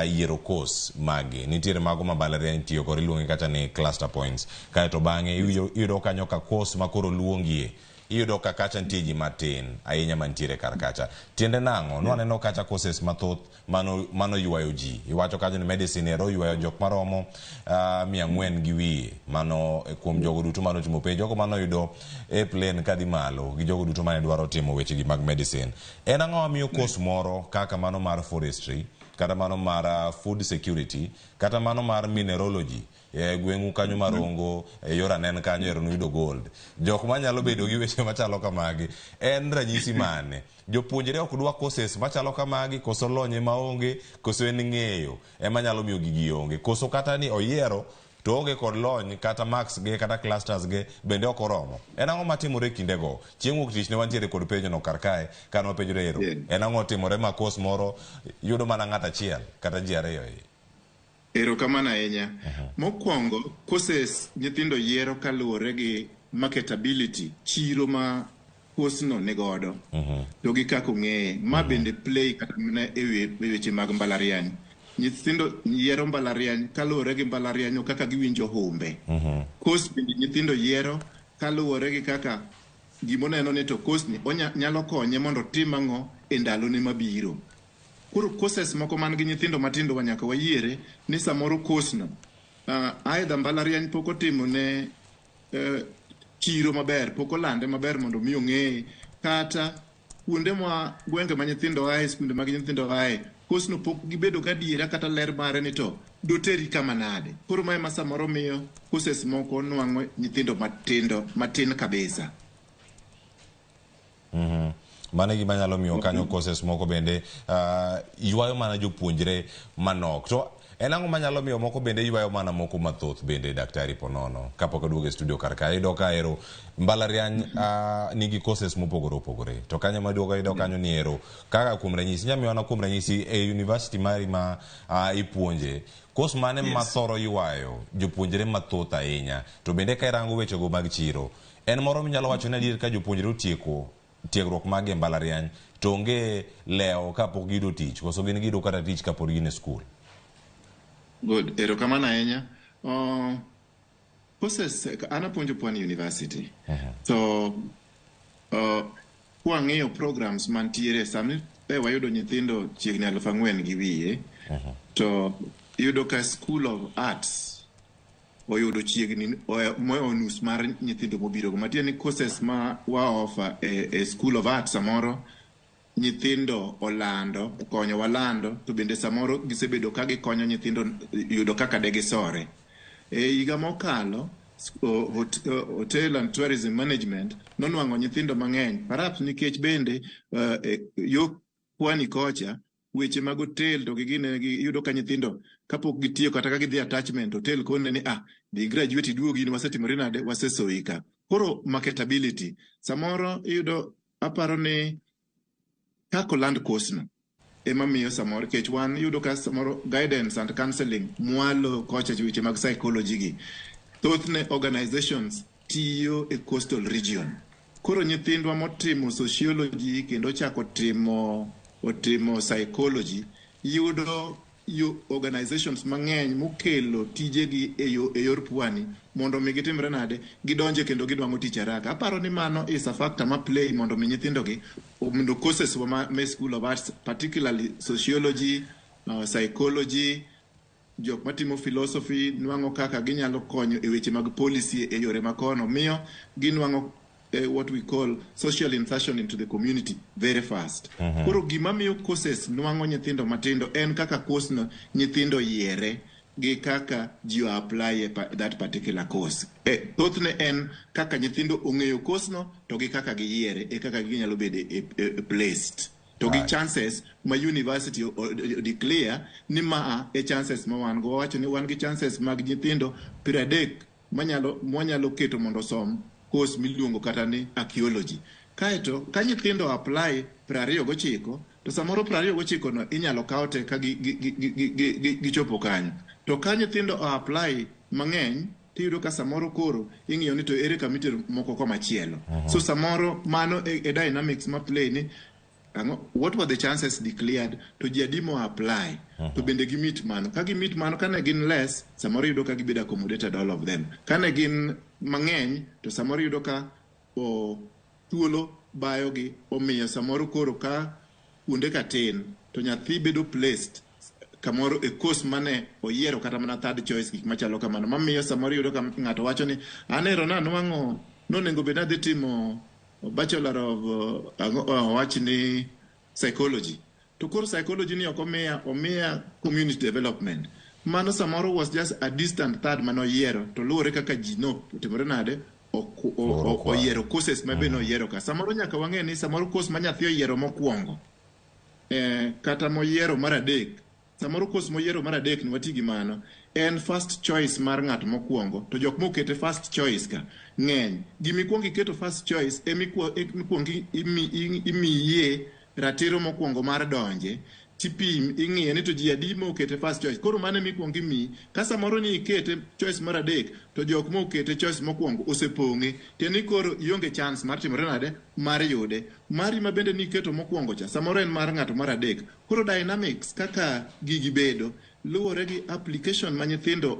yiero course magi. Nitiere mago ma mbalariany tiyo kod iluonge kacha ni cluster points. Kaeto bang'e iyudo kanyo ka course ma koro luongie, iyudo ka kacha nitie ji matin ahinya mantiere kar kacha. Tiende nang'o? Nwaneno kacha courses mathoth mano ywayo ji. Iwacho kacha ni medicine ero ywayo jok maromo 400 gi wiye. Mano kuom jogo duto manotimo penj, jogo manoyudo A plane kadhi malo gi jogo duto mane dwaro timo weche gi mag medicine. En ang'o mamiyo course moro kaka mano mar forestry, kata mano mar food security, kata mano mar mineralogy, e gweng'u kanyo marongo e yor anen kanyo ero nuyudo gold, jok manyalo bedo gi weche machalo kamagi, en ranyisi mane? Jopuonjre ok dwa courses machalo kamagi, koso lony ema onge, koso en ng'eyo ema nyalo miyo gigi onge, koso kata ni oyiero to onge kod lony, kata marks ge kata clusters ge bende ok oromo? En ang'o matimore e kindego? Chieng' wuok tich ne wantiere kod penjo no kar kae kane wapenjore ero, en ang'o timore ma course moro yudo mana ng'ato achiel kata ji ariyo iye? Erokamano ahinya. Mokwongo, courses nyithindo yiero kaluwore gi marketability, chiro ma course no ni godo, to gi kaka ong'eye. Ma bende play kata mana e weche mag mbalariany. Nyithindo yiero mbalariany kaluwore gi mbalariany kaka giwinjo humbe. Course bende nyithindo yiero kaluwore gi kaka gimoneno ni to course ni nyalo konye mondo otim ang'o e ndalone mabiro. Koro courses moko man gi nyithindo matindo wa nyaka wayiere ni samoro course no either mbalariany pok otimo ne chiro maber, pok olande maber mondo mi ong'eye, kata kuonde ma gwenge ma nyithindo ae, skunde mag nyithindo ae, course no pok gibedo gadiera kata ler mare ni to doteri kama nade. Koro mae ma samoro miyo courses moko nwang'o nyithindo matindo matin kabisa. Mano e gima nyalo miyo kanyo courses moko bende ywayo mana jopuonjre manok. To en ang'o manyalo miyo moko bende ywayo mana moko mathoth bende, daktari, ponono kapok aduogo e studio kar ka? Iyudo ka ero mbalariany nigi courses mopogore opogore, to kanyo maduogo iyudo kanyo ni ero kaka kuom ranyisi inyalo miyo kuom ranyisi e university mari ma ipuonje course mane ma thoro ywayo jopuonjre mathoth ahinya? To bende ka irango wechego mag chiro, en moro minyalo wacho ni adier ka jopuonjre otieko tiegruok magi e mbalariany to onge lewo kapok giyudo tich, koso gin giyudo kata tich kapod gin e skul? Good. Erokamano ahinya. Courses, an apuonjo Pwani University. To kwang'iyo programs mantiere sani, wayudo nyithindo chiegni 4,000 gi wiye. To iyudo ka School of Arts oyudo chiegni moyo nus mar nyithindo mobiro go. Matiende ni courses ma wa offer e School of Arts samoro nyithindo olando, okonyowa lando, to bende samoro gisebedo ka gikonyo nyithindo yudo kaka de gisore. E higa mokalo, Hotel and Tourism Management nonwang'o nyithindo mang'eny, perhaps nikech bende yo pwani kocha weche mag hotel to gi gine gi iyudo ka nyithindo kapok gitiyo kata ka gidhi attachment, hotel kone ni dhi graduate iduogi in wasetimore nade, wasesoyi ka. Koro marketability samoro iyudo, aparo ni kaka oland course no ema miyo samoro kech wan iyudo ka samoro guidance and counseling mwalo kocha, weche mag psychology gi, thothne organizations tiyo e coastal region. Koro nyithindwa motimo sociology kendo ochako timo otimo psychology yudo yo organizations mang'eny mokelo tijegi e yor pwani mondo mi gitimre nade, gidonje kendo gidwang'o tich haraka. Aparo ni mano is a factor ma play mondo mi nyithindogi mondo courses wa ma School of Arts, particularly sociology, psychology, jok matimo philosophy nwang'o kaka ginyalo konyo e weche mag policy e yore makono, miyo ginwang'o what we call social insertion into the community very fast. Koro gima miyo courses nwang'o nyithindo matindo en kaka course no nyithindo yiere. gi kaka ji o apply e that particular course. Thothne en kaka nyithindo ong'eyo course no to gi kaka giyiere e kaka ginyalo bedo placed. To gi chances ma university o declare ni maa e chances ma wan go. Wawacho ni wan gi chances mag nyithindo 30 manyalo mwanyalo keto mondo osom course miluongo kata ni archaeology. Kaeto ka nyithindo apply 29, to samoro 29 no inyalo kaw te ka gichopo kanyo. To ka nyithindo o apply mang'eny, tiyudo ka samoro koro ing'iyo ni to ere kama itero moko komachielo. So samoro mano e dynamics ma play ni ang'o, what were the chances declared to ji adi mo apply, to bende gi meet mano. Ka gi meet mano, kane gin less, samoro iyudo ka gibedo accommodated all of them. Kane gin mang'eny, to samoro iyudo ka o thuolo bayogi, omiyo samoro koro ka kuonde ka tin to nyathi bedo placed kamoro e course mane oyiero kata mana third choice, gik machalo kamano, mamiyo samoro iyudo ka ng'ato wacho ni an ero nanwang'o nonego bed nadhi timo bachelor of wach ni psychology, to koro psychology ni ok omiya, omiya community development. Mano samoro was just a distant third manoyiero, to luwore kaka ji no otimore nade oyiero courses ma be noyiero. Ka samoro nyaka wang'e ni samoro course ma nyathi oyiero mokwongo, kata moyiero mar adek, samoro course moyiero mar adek ni wati gi mano en first choice mar ng'at mokwongo, to jok mokete first choice ka ng'eny. Gimikwongo iketo first choice emikwongo imiyie ratiro mokwongo mar donje, tipim ing'iye ni to ji adi mokete first choice. Koro mano emikwongo imiyi. Ka samoro ni ikete choice mar adek, to jok mokete choice mokwongo osepong'e, tiende ni koro ionge chance mar timore nade mar yude. Mari ma bende niketo mokwongo cha samoro en mar ng'ato mar adek. Koro dynamics kaka gigi bedo luwore gi application ma nyithindo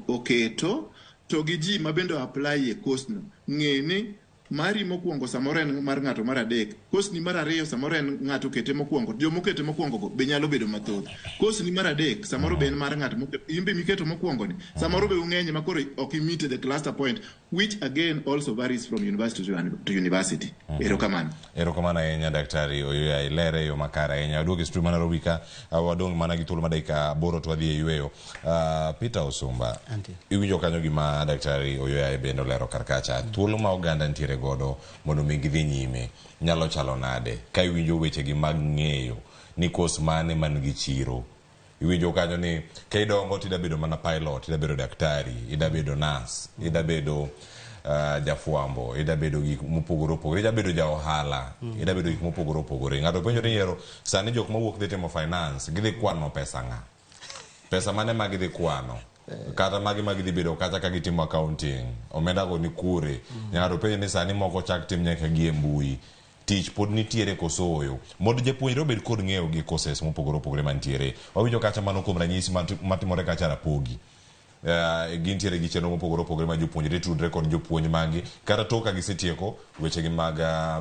oketo to gi ji ma bende apply e course no. Ng'e ni mari mokwongo samoro en mar ng'ato mar adek, course ni mar ariyo samoro en ng'ato okete mokwongo, jomokete mokwongo go be nyalo bedo mathoth. Course ni mar adek samoro be en mar ng'ato in be miketo mokwongo ni samoro be ung'eny ma koro ok i-meet the cluster point, which again also varies from university to university. Erokamano. Erokamano ahinya, Daktari Oyoya, ilere e yo makare ahinya. Waduogo e studio ma Nairobi ka wadong' mana gi thuolo mar dakika 8 to wadhi e yweyo. Peter Osumba, Antie. iwinjo kanyo gima Daktari Oyoya bende olero kar kacha. Thuolo ma oganda nitiere godo mondo mi gidhi nyime nyalo chalo nade ka iwinjo wechegi mag ng'eyo ni course mane man gi chiro? Iwinjo kanyo ni ka idongo to ida bedo mana pilot, ida bedo daktari, ida bedo nurse, ida bedo jafwambo, ida bedo gik mopogore opogore, ida bedo ja ohala, ida bedo gik mopogore opogore. Ng'ato penjo ni yiero sani jok mawuok dhi timo finance gidhi kwano pesa ng'a, pesa mane ma gidhi kwano, kata magi ma gidhi bedo kata ka gitimo accounting, omenda go ni kure? Ng'ato penjo ni sani moko chak tim nyaka gi e mbui, tich pod nitiere koso oyo? Mondo japuonjre obed kod ng'eyo gi courses mopogore opogore mantiere. Wawinjo kacha mano kuom ranyisi matimore kacha Rapogi. Gintiere gi chenro mopogore opogore ma jopuonjre tudre kod jopuonj maggi kata tok ka gisetieko wechegi mag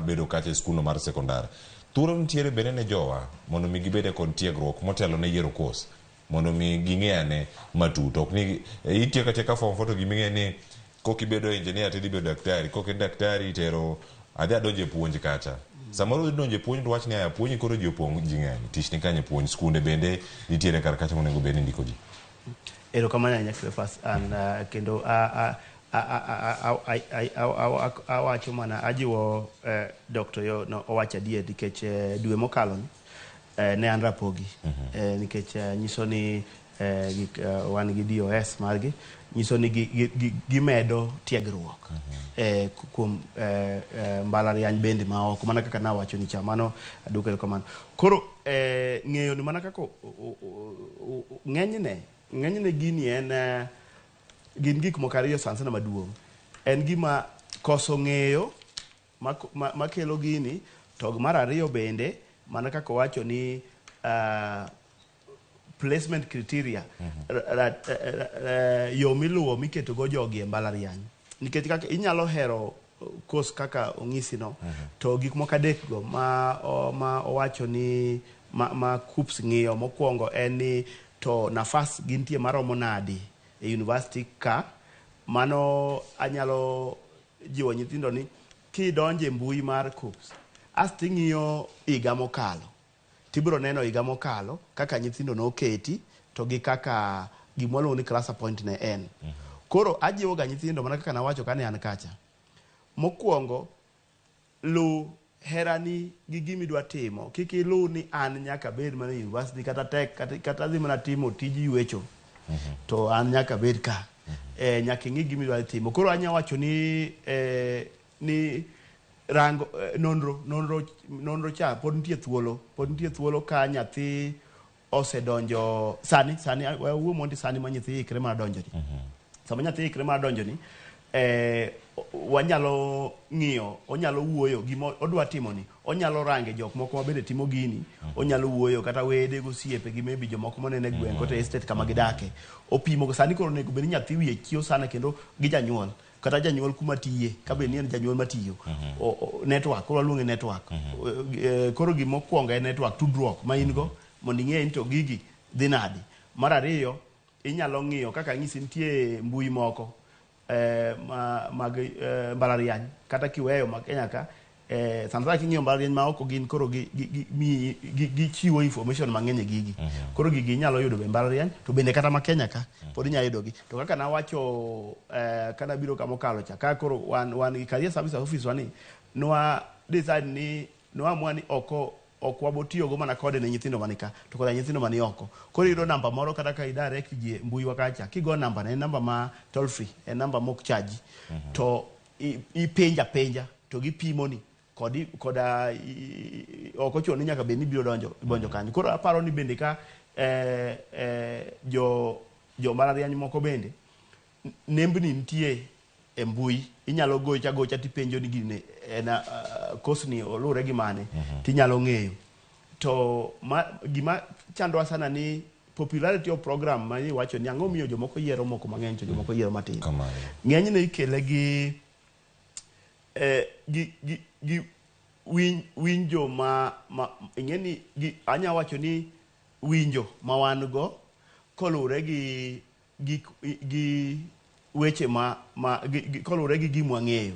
bedo kacha e skulno mar sekondar. Thuolo nitiere bende ne jowa mondo mi gibede kod tiegruok motelo ne yiero course, mondo mi ging'e ane matut. Ok ni itieko atieka form four to giming'e ni kokibedo engineer tidhi bedo daktari, kok in daktari itero adhi adonjo e puonj. Kacha samoro idhi donjo e puonj to wach ni aya puonj koro ji opong', ji ng'eny, tich ni kanye puonj, skunde bende nitiere kar kacha monego bed ni ndiko ji. Erokamano ahinya, Cleophas. An kendo awacho mana ajiwo Dr. Yo no owacho adier, nikech dwe mokalo ni ne an Rapogi, nikech nyiso ni gik, wan gi DOS margi nyiso ni gimedo tiegruok kuom mbalariany bende ma oko, mana kaka nawacho ni cha mano aduoko erokamano. Koro ng'eyo ni mana kaka ng'enyne gini en gin gik moko ariyo sana sana maduong' en gima koso ng'eyo makelo gini. To mar ariyo bende, mana kaka owacho ni placement criteria, yo miluwo miketo go jogi e mbalariany, nikech kaka inyalo hero course kaka ong'isi no, to gik moko adek go ma owacho ni ma KUCCPS ng'iyo mokwongo en ni to nafas gintie maromo nadi e university ka. Mano anyalo jiwo nyithindo ni kidonjo e mbui mar KUCCPS asto ing'iyo higa mokalo, tibiro neno higa mokalo kaka nyithindo noketi to gi kaka Gima waluongo ni cluster point ne en. Koro ajiwo ga nyithindo mana kaka nawacho kane an kacha. Mokwongo, lu herani gi gima idwa timo. Kik ilu ni an nyaka abed mana e university kata tek kata adhi mana timo tij ywecho to an nyaka abed ka. Nyaka ing'i gima idwa timo. Koro anya wacho ni ni rango nonro cha pod nitie thuolo. Pod nitie thuolo ka nyathi osedonjo sani sani wawuo mondi sani ma nyathi ikre mar donjo ni. Sama nyathi ikre mar donjo ni wanyalo ng'iyo, onyalo wuoyo gima odwa timo ni, onyalo range jok moko mabende timo gini, onyalo wuoyo kata wede gosiepe gi maybe jomoko monene gweng' kata estate kama gidake. Opimo sani koro onego bed ni nyathi wiye chiew sana kendo gi janyuol kata janyuol kuma tiye ka bed ni en janyuol matiyo. Network, koro waluonge network. Koro gima okwongo en network, tudruok ma in go mondo ing'e ni to gigi dhi nadi. Mar ariyo, inyalo ng'iyo kaka anyisi nitie mbui moko mag mbalariany kata kiweyo ma Kenya ka sana sana king'iyo mbalariany ma oko gin koro gichiwo information mang'eny e gigi. Koro gigi inyalo yudo be mbalariany to bende kata ma Kenya ka pod inyalo yudo gi. To kaka nawacho kana biro kama okalo cha ka koro wan gi career service office wani nwa decide ni nwa ni oko ok wabotiyogo mana kode ne nyithindo mani ka to koda nyithindo mani oko. Koro iyudo namba moro kata ka i direct ji e mbui wa kacha kigo namba ne en namba ma toll free, en namba mok charge to ipenjo apenja to gipimoni kod koda ok ochuno ni nyaka bed ni ibiro donjo kanyo. Koro aparo ni bende ka jo mbalariany moko bende nembni nitie e mbui inyalo gocha gocha tipenjo ni gini en course ni oluwre gi mane tinyalo ng'eyo. To gima chandowa sana ni popularity of program ma iwacho ni ang'o miyo jomoko yiero moko mang'eny to jomoko yiero matin. Ng'enyne ikele gi gi winjo ma ing'e ni anya wacho ni winjo ma wan go koluwre gi gi weche ma koluwre gi gima wang'eyo.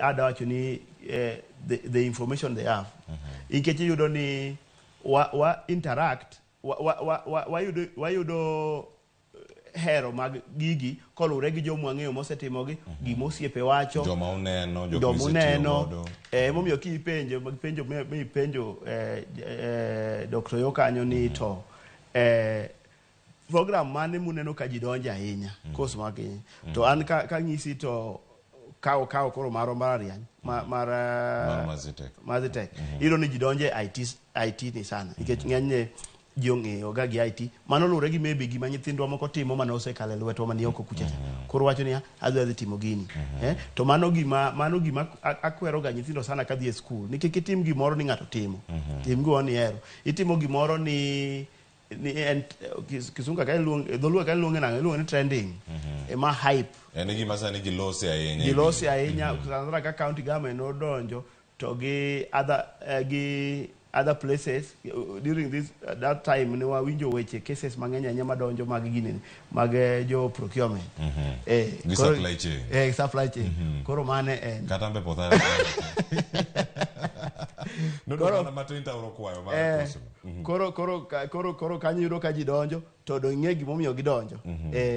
Ada wacho ni the information they have. Nikech iyudo ni wa interact wayudo hero mag gigi koluwre gi joma wang'eyo mosetimogi, gima osiepe wacho, joma uneno, jok joma misetiyo uneno. godo. Emomiyo kipenjo penjo mipenjo Dr. Yo kanyo ni to program mane muneno ka ji donje ahinya, course mag to an ka ng'isi to kawo koro marwa mbalariany mar Mar Mazitek. Mazitek. Iyudo ni ji donje IT ni sana nikech ng'enyne ji ong'eyo ga gi IT. Mano luwore gi maybe gima nyithindwa moko timo mane osekalo e lwetwa mani oko kucha cha. Koro wacho niya, adhi adhi timo gini. To mano gima akwero ga nyithindo sana kadhi e school ni kik itim gimoro ni ng'ato timo. Tim gimoro ni ihero. Itimo gimoro ni en kisungu ka iluong dholuo ka iluonge nang'o iluonge ni trending. Ema hype. En gima sani ji lose ahinya. Ji lose ahinya sana sana ka county government nodonjo to gi other gi other places during this that time ne wawinjo weche cases mang'eny ahinya madonjo mag gini mag jo procurement. Gi supply chain. Supply chain. Koro mane en. Kata mbe potha. Nodong' mana matin to aoro kwayo mar koso. Koro kanyo iyudo ka ji donjo to dong ing'e gimomiyo gidonjo.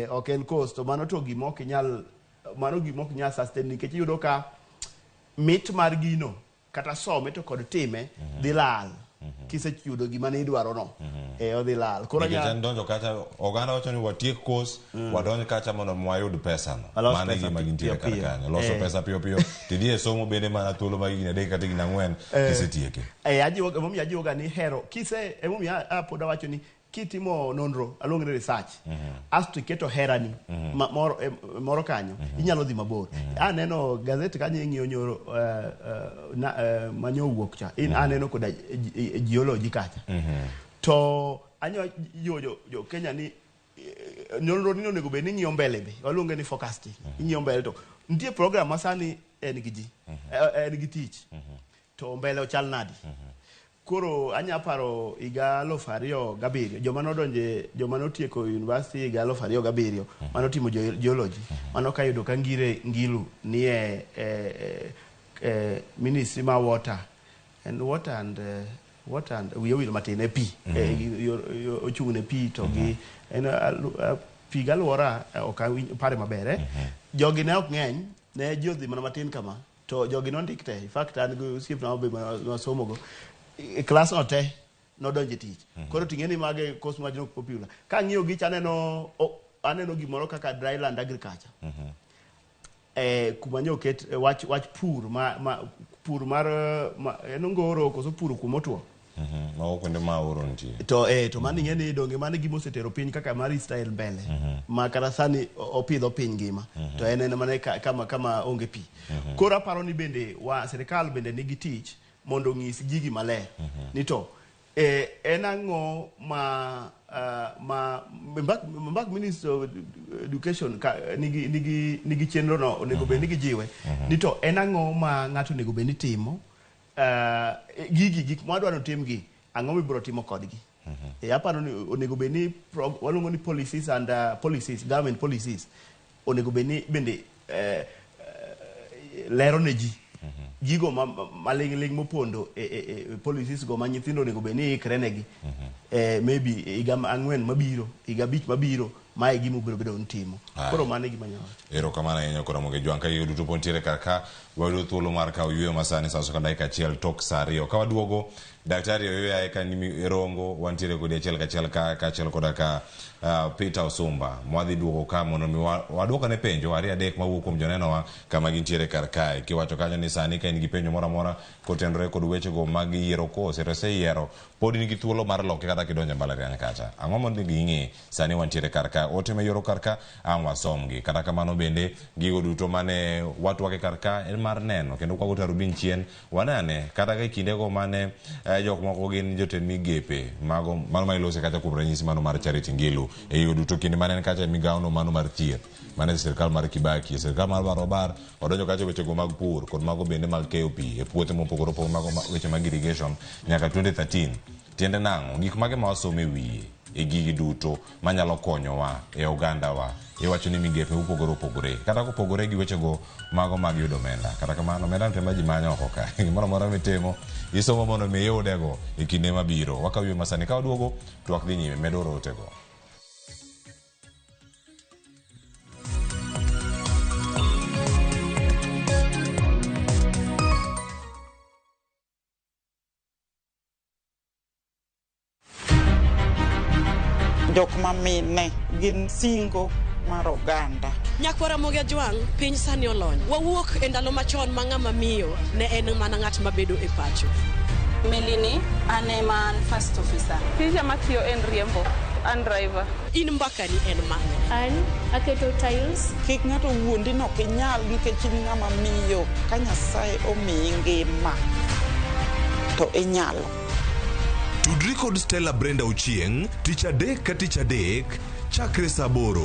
Ok en course to mano to gima ok inyal mano gima ok nyal sustain nikech iyudo ka mit mar gino kata some to kod time dhi lal kiseyudo gima ne idwaro no odhi lal koro Nikech en donjo kacha oganda wacho ni watiek course wadonj kacha mondo wayud pesa no. Walos Mano e pesa gima gintiere piyo kar piyo. kanyo. Loso pesa piyo piyo. Tidhi e somo bende mana thuolo mag higni 3 kata higni 4 tisetieke. Ajiwo emomiyo ajiwo ga ni hero kise emomiyo pod awacho ni kitimo nonro aluongo ni research asto iketo herani moro moro kanyo inyalo dhi mabor. Aneno gazet kanyo ing'iyo nyoro manyo wuok cha in aneno koda geology kacha to anyo jiwo jo Kenya ni nonro ni onego bed ni ing'iyo mbele be waluonge ni forecasting ing'iyo mbele to nitie program ma sani en gi ji en gi tich to mbele ochal nadi. Koro anya paro higa 2007 joma nodonje joma notieko university higa 2007 manotimo geology mano kayudo ka Ngire Ngilu nie e ministry ma water and water and Water and wiya owil matin e pi. Ochung' ne pi to gi en pi gi alwora ok awinj pare maber eh. Jogi ne ok ng'eny, ne ji odhi mana matin kama to jogi nondik te. In fact an gi osiepna be ma wasomo go. E klas no te nodonjo e tich. Koro ting'e ni mage course ma ok popular. Ka ang'iyo gicha aneno aneno gimoro kaka dryland agriculture. Kuma nyo oket wach wach pur ma pur mar ma, en ongoro koso pur kuma otuo. Mago kuonde ma oro nitie. To mano ing'e ni donge mano e gima osetero piny kaka mar Israel mbele. Ma kata sani opidho piny ngima. To en mana kama onge pi. Koro aparo ni bende wa sirikal bende nigi tich mondo onyis gigi maler. Ni to en ang'o ma ma Minister of Education ka, nigi chenro no onego bed ni gijiwe. Ni to en ang'o ma ng'ato onego bed ni timo gigi gik mwadwaro tim gi ang'o mibiro timo kodgi. Aparo ni onego bed ni waluongo ni policies and policies, government policies onego bed ni bende lero ne ji gigo maling'ling' mopondo e policies go ma nyithindo onego bed ni ikre negi. Maybe higa 4 mabiro, higa 5 mabiro, mae gima obiro bedo ni timo. Koro mano e gima anyalo wacho. Erokamano ahinya koro Ramogi Jwang' ka gigo duto pod nitiere kar ka wayudo thuolo mar kawo yueyo masani sa ochiko dakika 1 tok sa 2. Ka waduogo Daktari Oyoya eka ni Rongo wantiere kodi achiel kachiel ka kaachiel koda ka Peter Osumba mwadhi duogo ka mondo mi waduokane penjo 2-3 mawuok kuom jonenowa kama gintiere kar kae. Kiwacho kanyo ni sani ka in gi penjo moro amora kotenore kod wechego mag yiero kose to iseyiero pod in gi thuolo mar loke kata kidonjo e mbalariany kacha. Ang'o mondo ing'e sani wantiere kar ka ote mayiero kar ka ang' wasomgi. Kata kamano bende gigo duto mane watwake kar ka en mar neno kendo kwago tarubin chien wanane kata ka e kindego mane jok moko gin jotend migepe mago mano ma ilose kacha kuom ranyisi mano mar Charity Ngilu e yo duto kinde mane en kacha e migawono mano mar thieth mane sirkal mar Kibaki e sirkal mar Barobar odonjo kacha wechego mag pur kod mago bende mag keyo pi e puothe mopogore opogore mago weche mag irrigation nyaka 2013 tiende nang'o gik mage ma wasomo e wiye e gigi duto manyalo konyowa e ogandawa iwacho ni migepe mopogore opogore kata kopogore gi wechego mago mag yudo omenda kata kamano omenda to ema ji manyo oko ka gimoro amora mitimo isomo mondo mi iyudego e kinde mabiro wakaw ywe masani ka waduogo twak dhi nyime med oro otego. Jok ma mine gin singo mar oganda. Nyakwar Ramogi Ajwang', piny sani olony. Wawuok e ndalo machon ma ng'ama miyo ne en mana ng'at mabedo e pacho. Melini, an ema an first officer. Tija matiyo en riembo, an driver. In mbakani en mane? An aketo tiles. Kik ng'ato wuondi ni ok inyal nikech in ng'ama miyo ka Nyasaye omiyi ngima to inyalo. Tudri kod Stella Brenda Ochieng' tich adek ka tich adek chakre saa 8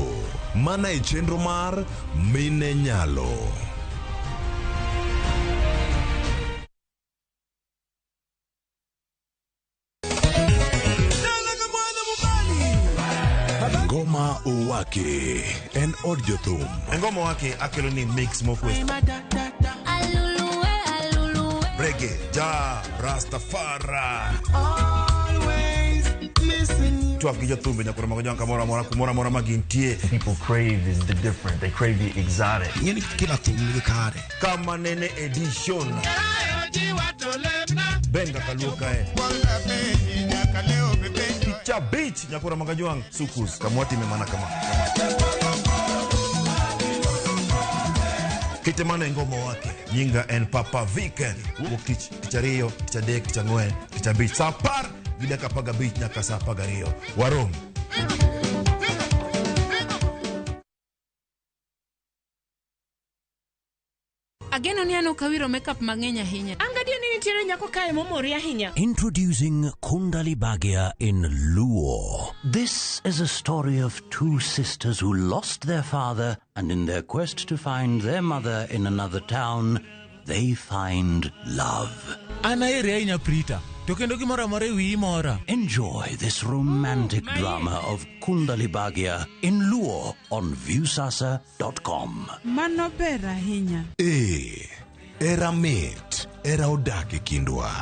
mana e chenro mar Mine Nyalo. Ngoma Owake en od jothum. Ngoma Owake akelo ni mix mokwe. Reggae, ja, Rastafari. Twak gi jothumbe nyakoro mago jwanka moro amora kumoro amora ma gintie. People crave is the different. They crave the exotic. Ing'eni kila thum nigi kare. Kama nene edition. Benga kaluo kae. Picha beach nyakoro mago jwang' sukus kamwatime mana kama. Kite mano e Ngoma Owake. Nyinga en Papa Viken. Wuok tich, tich ariyo, tich adek, tich ang'wen, tich abich. Saa 10:15 nyaka saa 12. Warom. Ageno ni an ok awiro makeup mang'eny ahinya. An gadier ni nitiere nyako kae momori ahinya. Introducing Kundali Bhagya in Luo. This is a story of two sisters who lost their father, and in their quest to find their mother in another town, they find love. An aheri ahinya Prita, to kendo gimoro amora e wiyi mora. Enjoy this romantic drama of Kundali Bhagya in Luo on Viusasa.com. Mano ber ahinya. Era mit, era odak e kindwa.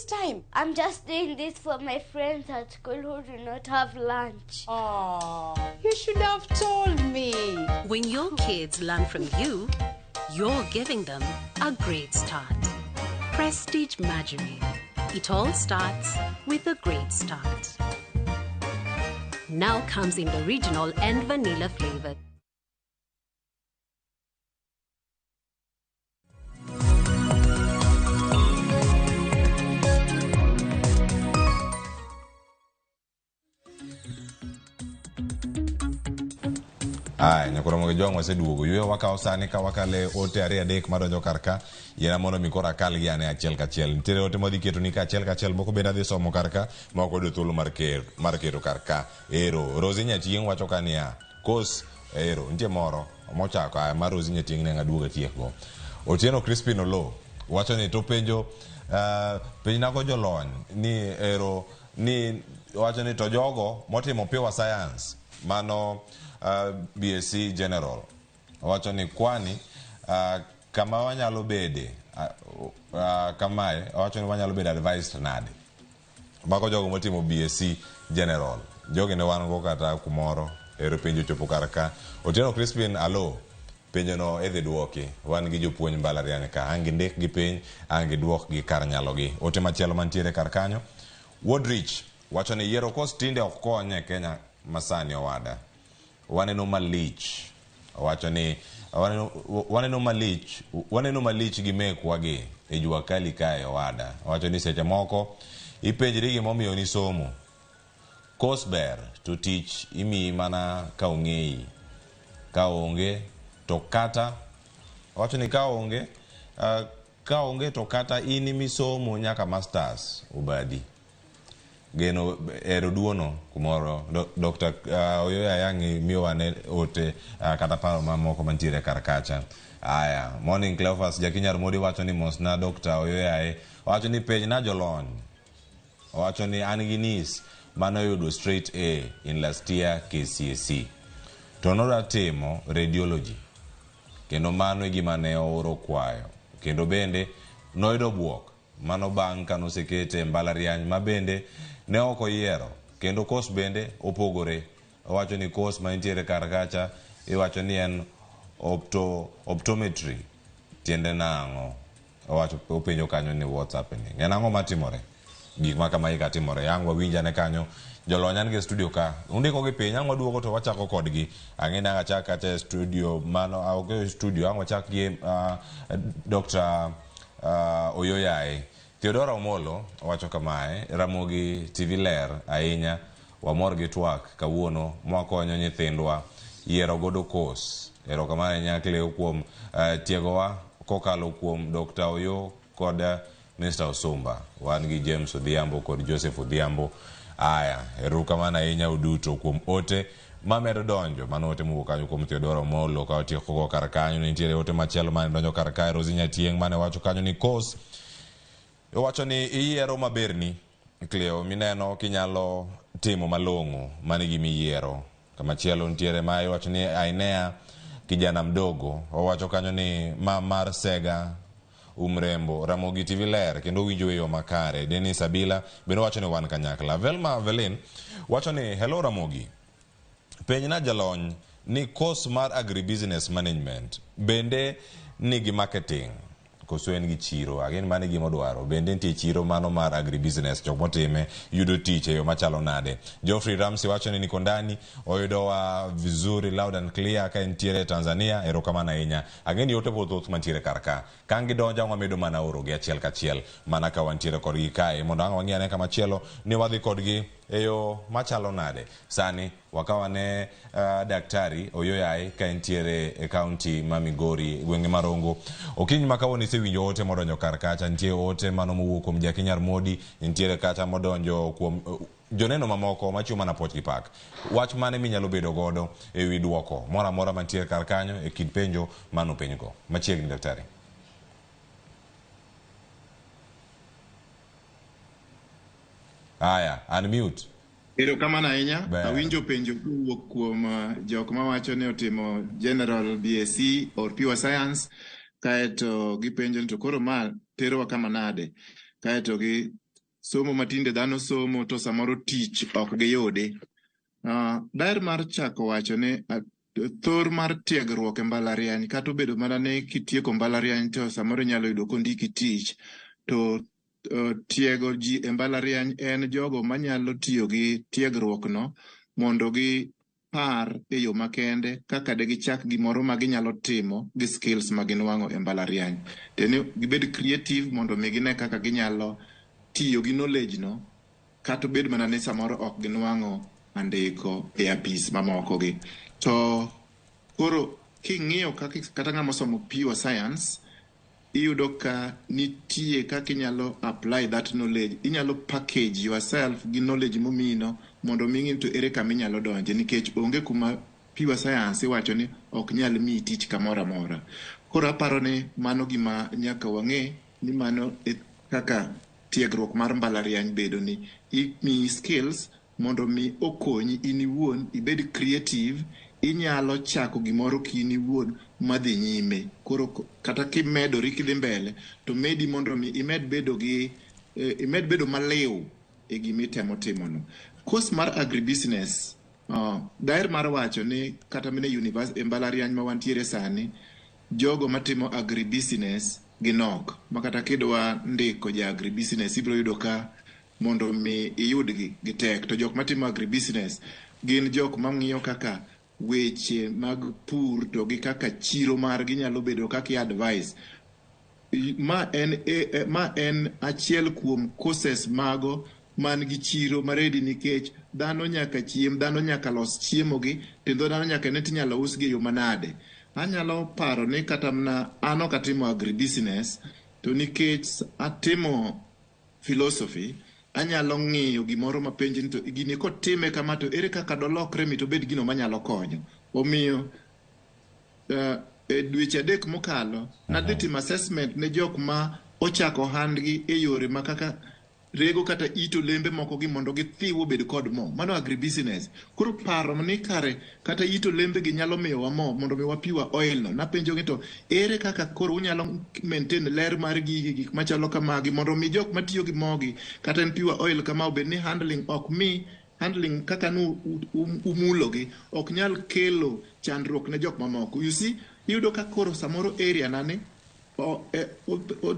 time. I'm just doing this for my friends at school who do not have lunch. Oh, you should have told me. When your kids learn from you, you're giving them a great start. Prestige Margarine. It all starts with a great start. Now comes in the original and vanilla flavor. Aya, nyakoro jwang' waseduogo. Yweyo wakawo sani ka wakale ote ariyo adek madonjo kar ka. Yiena mondo mi koro akal gi ane achiel kachiel. Nitiere ote madhi keto ni ka achiel kachiel, moko bende adhi somo kar ka, moko oyudo thuolo mar keto kar ka. Ero, Rosie Nyachieng' wacho ka niya, kos, ero, nitie moro mochako, aya mar Rosie Nyachieng' ne aduogo atiekgo. Otieno Crispin Oloo wacho ni to penjo penjnago jolony ni ero ni wacho ni to jogo motimo pure science mano BSc General wacho ni kwani kama wanyalo bede kamae wacho ni wanyalo bedo advised nade mago jogo motimo BSc General jogi ne wan go kata kumoro ero penjo chopo kar ka. Otieno Crispin alo penjo no idhi duoki wan gi jopuonj mbalariany ka ang' gindik gi piny ang' giduok gi kar nyalogi. Ote machielo mantiere kar kanyo Woodrich wacho ni yiero kos tinde ok kony e Kenya masani owada waneno malich wacho ni waneno malich gi mekwa gi e jua kali kae owada wacho ni seche moko ipenjri gimomiyo ni somo kos ber to tich imiyi mana ka ong'eyi ka onge to kata wacho ni ka onge to kata in misomo nyaka masters obadi geno ero duono kumoro. Dr. Oyoya Ayangi miyo ane ote kata paro mamoko mantiere kar kacha. Aya, morning Cleophas Jakinyar Modi wacho ni mosna Dr. Oyoya wacho ni penj na jolony wacho ni an gi nis manoyudo straight A in last year KCSE to nodwa timo radiology kendo mano e gima ne ooro kwayo kendo bende noyudo buok mano bang' kanosekete e mbalariany ma bende ne ok oyiero kendo kos bende opogore. Owacho ni kos manitiere kar kacha iwacho ni en optometry tiende nang'o? Owacho openjo kanyo ni what's happening, en ang'o matimore gik ma kamae ka timore. Ang' wawinjane kanyo jolony an gi studio ka undiko gi piny ang' waduogo to wachako kodgi. Ang'e ni ang' achak kacha e studio mano ok e studio ang' wachak gi Dr. Oyoyae. Theodora Omolo wacho kamae, Ramogi TV ler ahinya, wamor gi twak kawuono mwakonyo nyithindwa yiero godo kos. Erokamano ahinya Cleo kuom tiegowa kokalo kuom Dr. Oyo kod Mr. Osumba. Wan gi James Odhiambo kod Joseph Odhiambo. Aya, erokamano ahinya uduto kuom ote mamedo donjo. Mano ote mowuok kanyo kuom Theodora Omolo ka otieko go kar kanyo. Nitiere ote machielo mane donjo kar kae, Rosie Nyachieng' mane wacho kanyo ni kos owacho ni iyiero maberni Cleo mineno kinyalo timo malong'o mane gimiyiero. Kamachielo nitiere ma iwacho ni Ainea kijana mdogo owacho kanyo ni ma mar Sega Umrembo Ramogi TV ler kendo winjo e yo makare. Dennis Abila bende wacho ni wan kanyakla. Velma Velin wacho ni hello Ramogi, penjna jalony ni course mar agribusiness management bende nigi marketing koso en gi chiro? Again mano e gima odwaro. Bende nitie chiro mano mar agribusiness, jok motime yudo tich e yo machalo nade? Geoffrey Ramsey wacho ni niko ndani oyudowa vizuri loud and clear ka entiere Tanzania. Erokamano ahinya. Ang'e ni ote thoth mantiere kar ka. Ka gidonjo ang' wamedo mana orogi achiel kachiel mana ka wantiere kodgi kae mondo ang' wang'i ane kamachielo ni wadhi kodgi e yo machalo nade. Sani wakawane Daktari Oyoyae ka entiere e kaunti ma Migori gwenge ma Rongo. Okinyi ma kawuono isewinjo ote modonjo kar kacha. Nitie ote mano mowuok kuom Jakinyar Modi, nitiere kacha modonjo kuom joneno mamoko machiwo mana puoch gi pak. Wach mane minyalo bedo godo e wi duoko moro amora mantiere kar kanyo e kind penjo manopenjgo? Machiegni Daktari. Aya, unmute. Erokamano ahinya. Awinjo penjo kowuok kuom jok mawacho ni otimo General BSc or Pure Science, kaeto gipenjo ni to koro ma terowa kama nade, kaeto gi Somo matinde dhano somo to samoro tich ok giyudi. Daher mar chako wacho ni thor mar tiegruok e mbalariany kata obedo mana ni kitieko mbalariany to samoro inyalo yudo kondiki tich to tiego ji e mbalariany en jogo manyalo tiyo gi tiegruok no mondo gi par e yo makende kaka de gichak gimoro ma ginyalo timo gi skills ma ginwang'o e mbalariany. Tiende ni gibed creative mondo mi gine kaka ginyalo tiyo gi knowledge no kata obed mana ni samoro ok ginwang'o andiko e apis mamoko gi. To koro king'iyo kaka kata ng'ama osomo pure science iyudo ka nitie kaka inyalo apply that knowledge inyalo package yourself gi knowledge momino mondo mi ing'i to ere kama inyalo donje nikech onge kuma pure science iwacho ni ok nyal miyi tich kamoro amora. Koro aparo ni mano gima nyaka wang'e ni mano e kaka tiegruok mar mbalariany bedo ni imiyi skills mondo mi okonyi in iwuon ibed creative inyalo chako gimoro ki in iwuon madhi nyime. Koro kata kimedori kidhi mbele to medi mondo mi imed bedo gi imed bedo maliw e gima itemo timono. Course mar agribusiness daher mar wacho ni kata mana e university e mbalariany ma wantiere sani jogo matimo agribusiness ginok ma kata kidwa ndiko ja agribusiness ibiro yudo ka mondo mi iyudgi gitek to jok matimo agribusiness gin jok mang'iyo kaka weche mag pur to gi kaka chiro margi nyalo bedo kaka i advice ma en achiel kuom courses mago man gi chiro maredi nikech dhano nyaka chiem, dhano nyaka los chiemo gi kendo dhano nyaka ne tinyalo usgi e yo manade. Anyalo paro ni kata mana an ok atimo agribusiness to nikech atimo philosophy anyalo ng'iyo gimoro mapenji ni to gini kotime kama to ere kaka dolokre mi to obed gino manyalo konyo. Omiyo e dweche 3 mokalo nadhi timo assessment ne jok ma ochako ohandgi e yore ma kaka rego kata ito olembe moko gi mondo githiw obed kod mo. Mano agribusiness. Koro paro ni kare kata ito olembe gi nyalo miyowa mo mondo mi wapiwa oil no. Napenjo gi to ere kaka koro unyalo maintain ler mar gigi gik machalo kamagi mondo mi jok matiyo gi mogi kata en pure oil kama obed ni handling ok mi handling kaka nu umulogi ok nyal kelo chandruok ne jok mamoko. You see, iyudo ka koro samoro area nani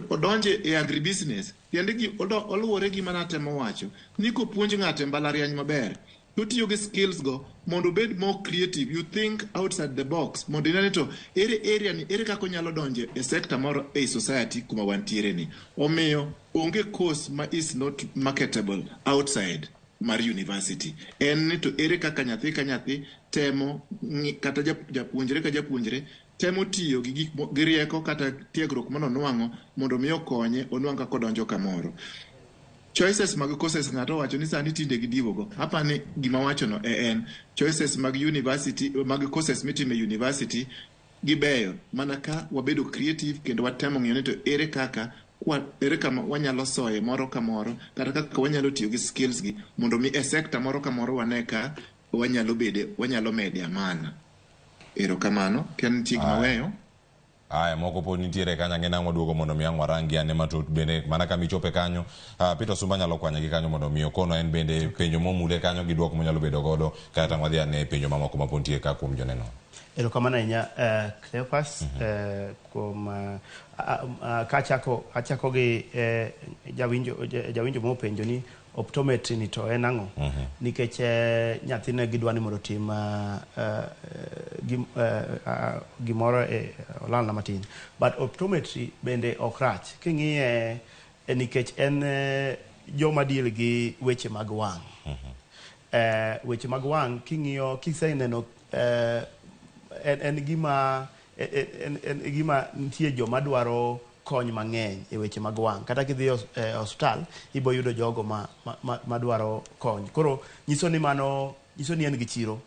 odonje e agribusiness. Tiende gi oluwore gi mana temo wacho ni kopuonj ng'ato e mbalariany maber to tiyo gi skills go mondo obed more creative. You think outside the box mondo ine ni to ere area ni ere kaka onyalo donje e sector moro ei society kuma wantiere ni. Omiyo onge course ma is not marketable outside mar university. En ni to ere kaka nyathi ka nyathi temo kata japuonjre ka japuonjre temo tiyo gi gik gi rieko kata tiegruok manonwang'o mondo mi okonye onwang' kaka odonjo kamoro. Choices mag courses ng'ato owacho ni sani tinde gidiwogo. Apani gima wachono e en choices mag university mag courses mitimo e university gibeyo mana ka wabedo creative kendo watemo ng'iyo ni to ere kaka ere kama wanyalo soye moro ka moro kata kaka wanyalo tiyo gi skills gi mondo mi e sector moro ka moro wane ka wanyalo bede wanyalo mede amana. Erokamano, ka nitie gima weyo. Aya, moko pod nitiere kanyo ang'e nang'o duogo mondo mi ang' warangi ane matut bende mana kama ichope kanyo. Peter Sumba nyalo kwanye gi kanyo mondo mi okono en bende penjo momule kanyo gi duoko monyalo bedo godo kata wadhi ane penjo mamoko ma pod nitie ka kuom joneno. Erokamano ahinya Cleophas kuom ka achako gi jawinjo mopenjo ni optometry ni to en ang'o? Nikech nyathine gidwa ni mondo otim gimoro olalna matin. But optometry bende ok rach. King'iye nikech en joma deal gi weche mag wang'. Weche mag wang' king'iyo kiseneno en gima en gima nitie joma dwaro kony mang'eny e weche mag wang'. Kata kidhi e osiptal ibo yudo jogo ma dwaro kony. Koro nyiso ni mano nyiso ni en gi chiro.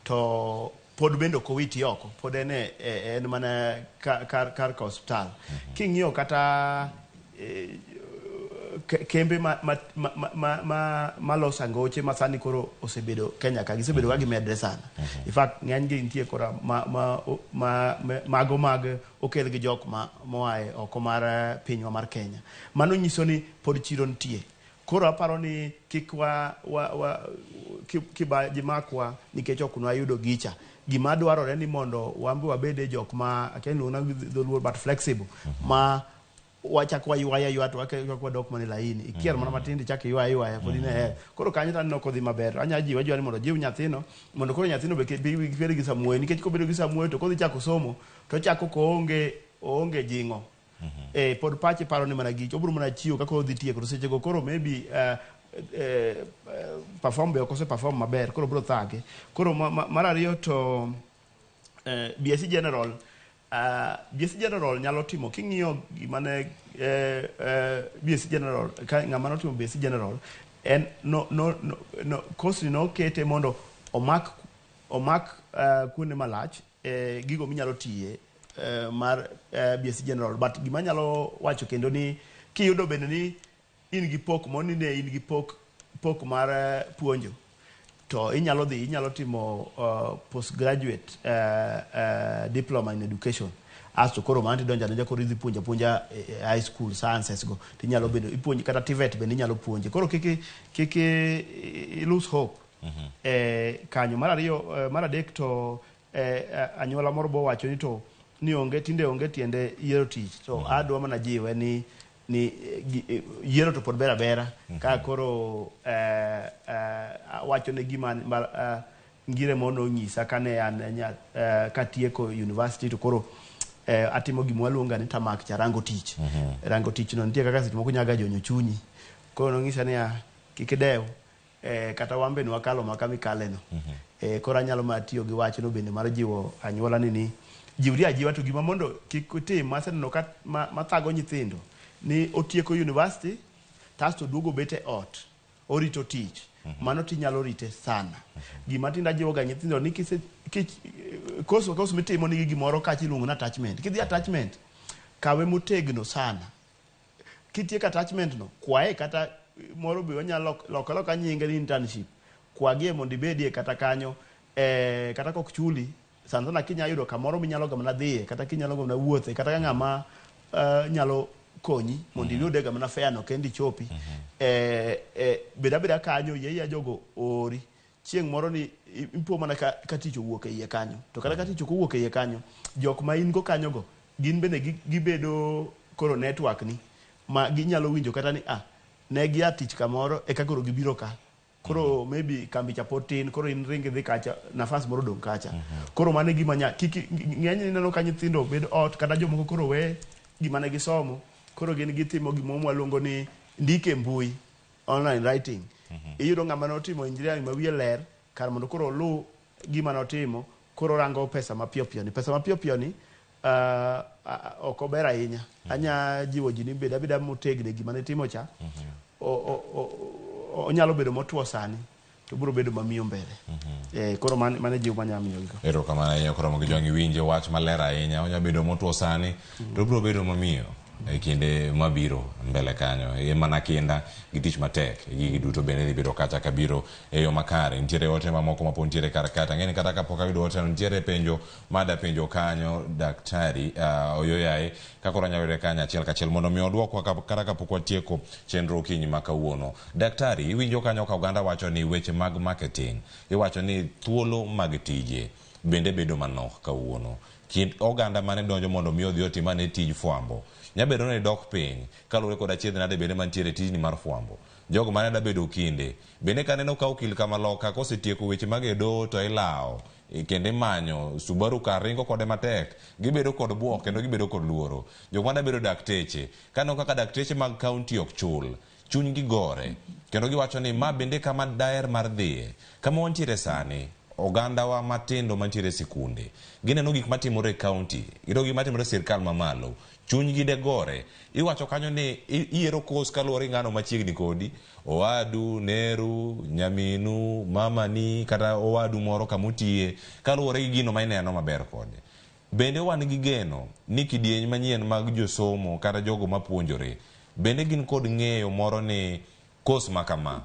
To pod bende ok owiti oko. Pod en en mana kar ka osiptal. King'iyo kata kembe ma loso angoche ma sani koro osebedo Kenya ka gisebedo ka gimedre sana. In fact ng'eny gi nitie kora mago mag okel gi jok ma moa e oko mar pinywa mar Kenya. Mano nyiso ni pod chiro nitie. Koro aparo ni kik wa, wa, wa kibaji makwa nikech ok nwayudo gicha. Gima dwarore ni mondo wan be wabede jok ma akia ni iluongo gi dholuo but flexible ma wachak waywaya ywa to wachak wadok mana e laini. Ikier mana matin tichak iywaya ywaya pod in e hera. Koro kanyo to aneno kodhi maber. Anya jiwo ajiwa ni mondo ojiw nyathino mondo koro nyathino be bed gi samuoyo nikech kobedo gi samuoyo to kodhi chako somo to ochako koonge oonge jing'o. Eh, pod pache paro ni mana gicho obiro mana chiwo kaka odhi tieko to sechego koro maybe perform be ok ose perform maber koro biro thage. Koro mar ariyo to BSc General BSc General nyalo timo king'iyo gima ne BSc General ka ng'ama notimo BSc General en no no no, no course ni nokete mondo omak omak kuonde malach gigo minyalo tiye mar BSc General but gima anyalo wacho kendo ni kiyudo bende ni in gi pok moro ni ne in gi pok pok mar puonjo to inyalo dhi inyalo timo postgraduate diploma in education asto koro mano tidonjo adonja koro idhi puonjo apuonja e high school sciences go tinyalo bedo ipuonjo kata TVET bende inyalo puonje koro kik kik i lose hope kanyo. Mar ariyo mar adek to anyuola moro bo wacho ni to ni onge tinde onge tiende yiero tich to adwa mana jiwe ni ni yiero to pod ber abera ka koro awacho ne gima ngire moro nonyisa kane an katieko university to koro atimo gima waluongo ni tamak cha rango tich. Rango tich no nitie kaka seche moko nyaga jonyo chunyi. Koro nonyisa niya kik idew kata wan be nwakalo ma kama ikale no. Koro anyalo mana tiyo gi wachno bende mar jiwo anyuola ni ni jiwri ajiwa to gima mondo kik utim maseneno ka mathago nyithindo ni otieko university tasto oduogo bet e ot orito tich. Mano tinyalo rite sana. Gima tinde ajiwo ga nyithindo ni kise course ka course mitimo nigi gimoro kacha iluongo ni attachment. Kidhi attachment kawe motegno sana. Kitieko attachment no kwaye kata moro be wanyalo loko aloka nyinge ni internship. Kwagie mondo ibedie kata kanyo kata kok chuli sana sana kinya yudo kamoro minyalo ga mana dhiye kata kinyalo ga mana wuothe kata ka ng'ama nyalo konyi mondo iyude ga mana fare no kendo ichopi. Bed abeda kanyo yie yie jogo oori. Chieng' moro ni ipo mana ka tich owuok e iye kanyo. To kata ka tich ok owuok e iye kanyo, jok ma in go kanyo go gin bende gibedo koro network ni ma ginyalo winjo kata ni ah ne gia tich kamoro eka koro gibiro ka. Koro maybe kambi cha pod tin koro in ring idhi kacha nafas moro odong' kacha. Koro mano e gima kik ng'eny ineno ka nyithindo bed ot kata jomoko koro we gima ne gisomo koro gin gitimo gimoro mwaluongo ni ndiko e mbui online writing. Iyudo ng'ama notimo engineering ma wiye ler kar mondo koro oluw gima notimo koro orango pesa mapiyo piyo ni. Pesa mapiyo piyo ni ok ober ahinya. Anya jiwo ji ni bed abeda motegno e gima nitimo cha. Onyalo bedo motuo sani to biro bedo mamiyo mbele. Koro mano e jiwo manyalo miyogigo. Erokamano ahinya koro gi jwang' iwinje wach maler ahinya. Onyalo bedo motuo sani to biro bedo mamiyo e kinde mabiro mbele kanyo. E mana kinda gi tich matek. Gigi duto bende dhi bedo kacha kabiro e yo makare. Nitiere ote mamoko mapod nitiere kar ka. Ang'e ni kata kapok ayudo ote no nitiere penjo mada penjo kanyo daktari Oyoyaye ka koro anyalo yude kanyo achiel kachiel mondo mi oduokwa kata kapok watieko chenro okinyi ma kawuono. Daktari, iwinjo kanyo ka oganda wacho ni weche mag marketing, iwacho ni thuolo mag tije bende bedo manok kawuono. Kind oganda mane donjo mondo mi odhi otim ane tij fwambo, nyabedo ni dok piny kaluwore kod achiedh nade bende mantiere e tijni mar fwambo. Jogo mane da bedo okinde, bende kaneno ka okil kamaloka kosetieko weche mag e doho to ilawo kendo imanyo Subaru kar ringo kode matek, gibedo kod buok kendo gibedo kod luoro. Jok mane bedo dakteche, kaneno kaka dakteche mag kaunti ok chul, chunygi gore kendo giwacho ni ma bende kama daher mar dhiye. Kama wantiere sani, ogandawa matindo mantiere e sikunde, gineno gik matimore e kaunti, gineno gik matimore e sirkal mamalo, chunygi de gore. Iwacho kanyo ni iyiero kos kaluwore gi ng'ano machiegni kodi, owadu, neru, nyaminu, mamani kata owadu moro kamutiye, kaluwore gi gino ma ineno maber kode. Bende wan gi geno ni kidieny manyien mag josomo kata jogo mapuonjore, bende gin kod ng'eyo moro ni kos ma kama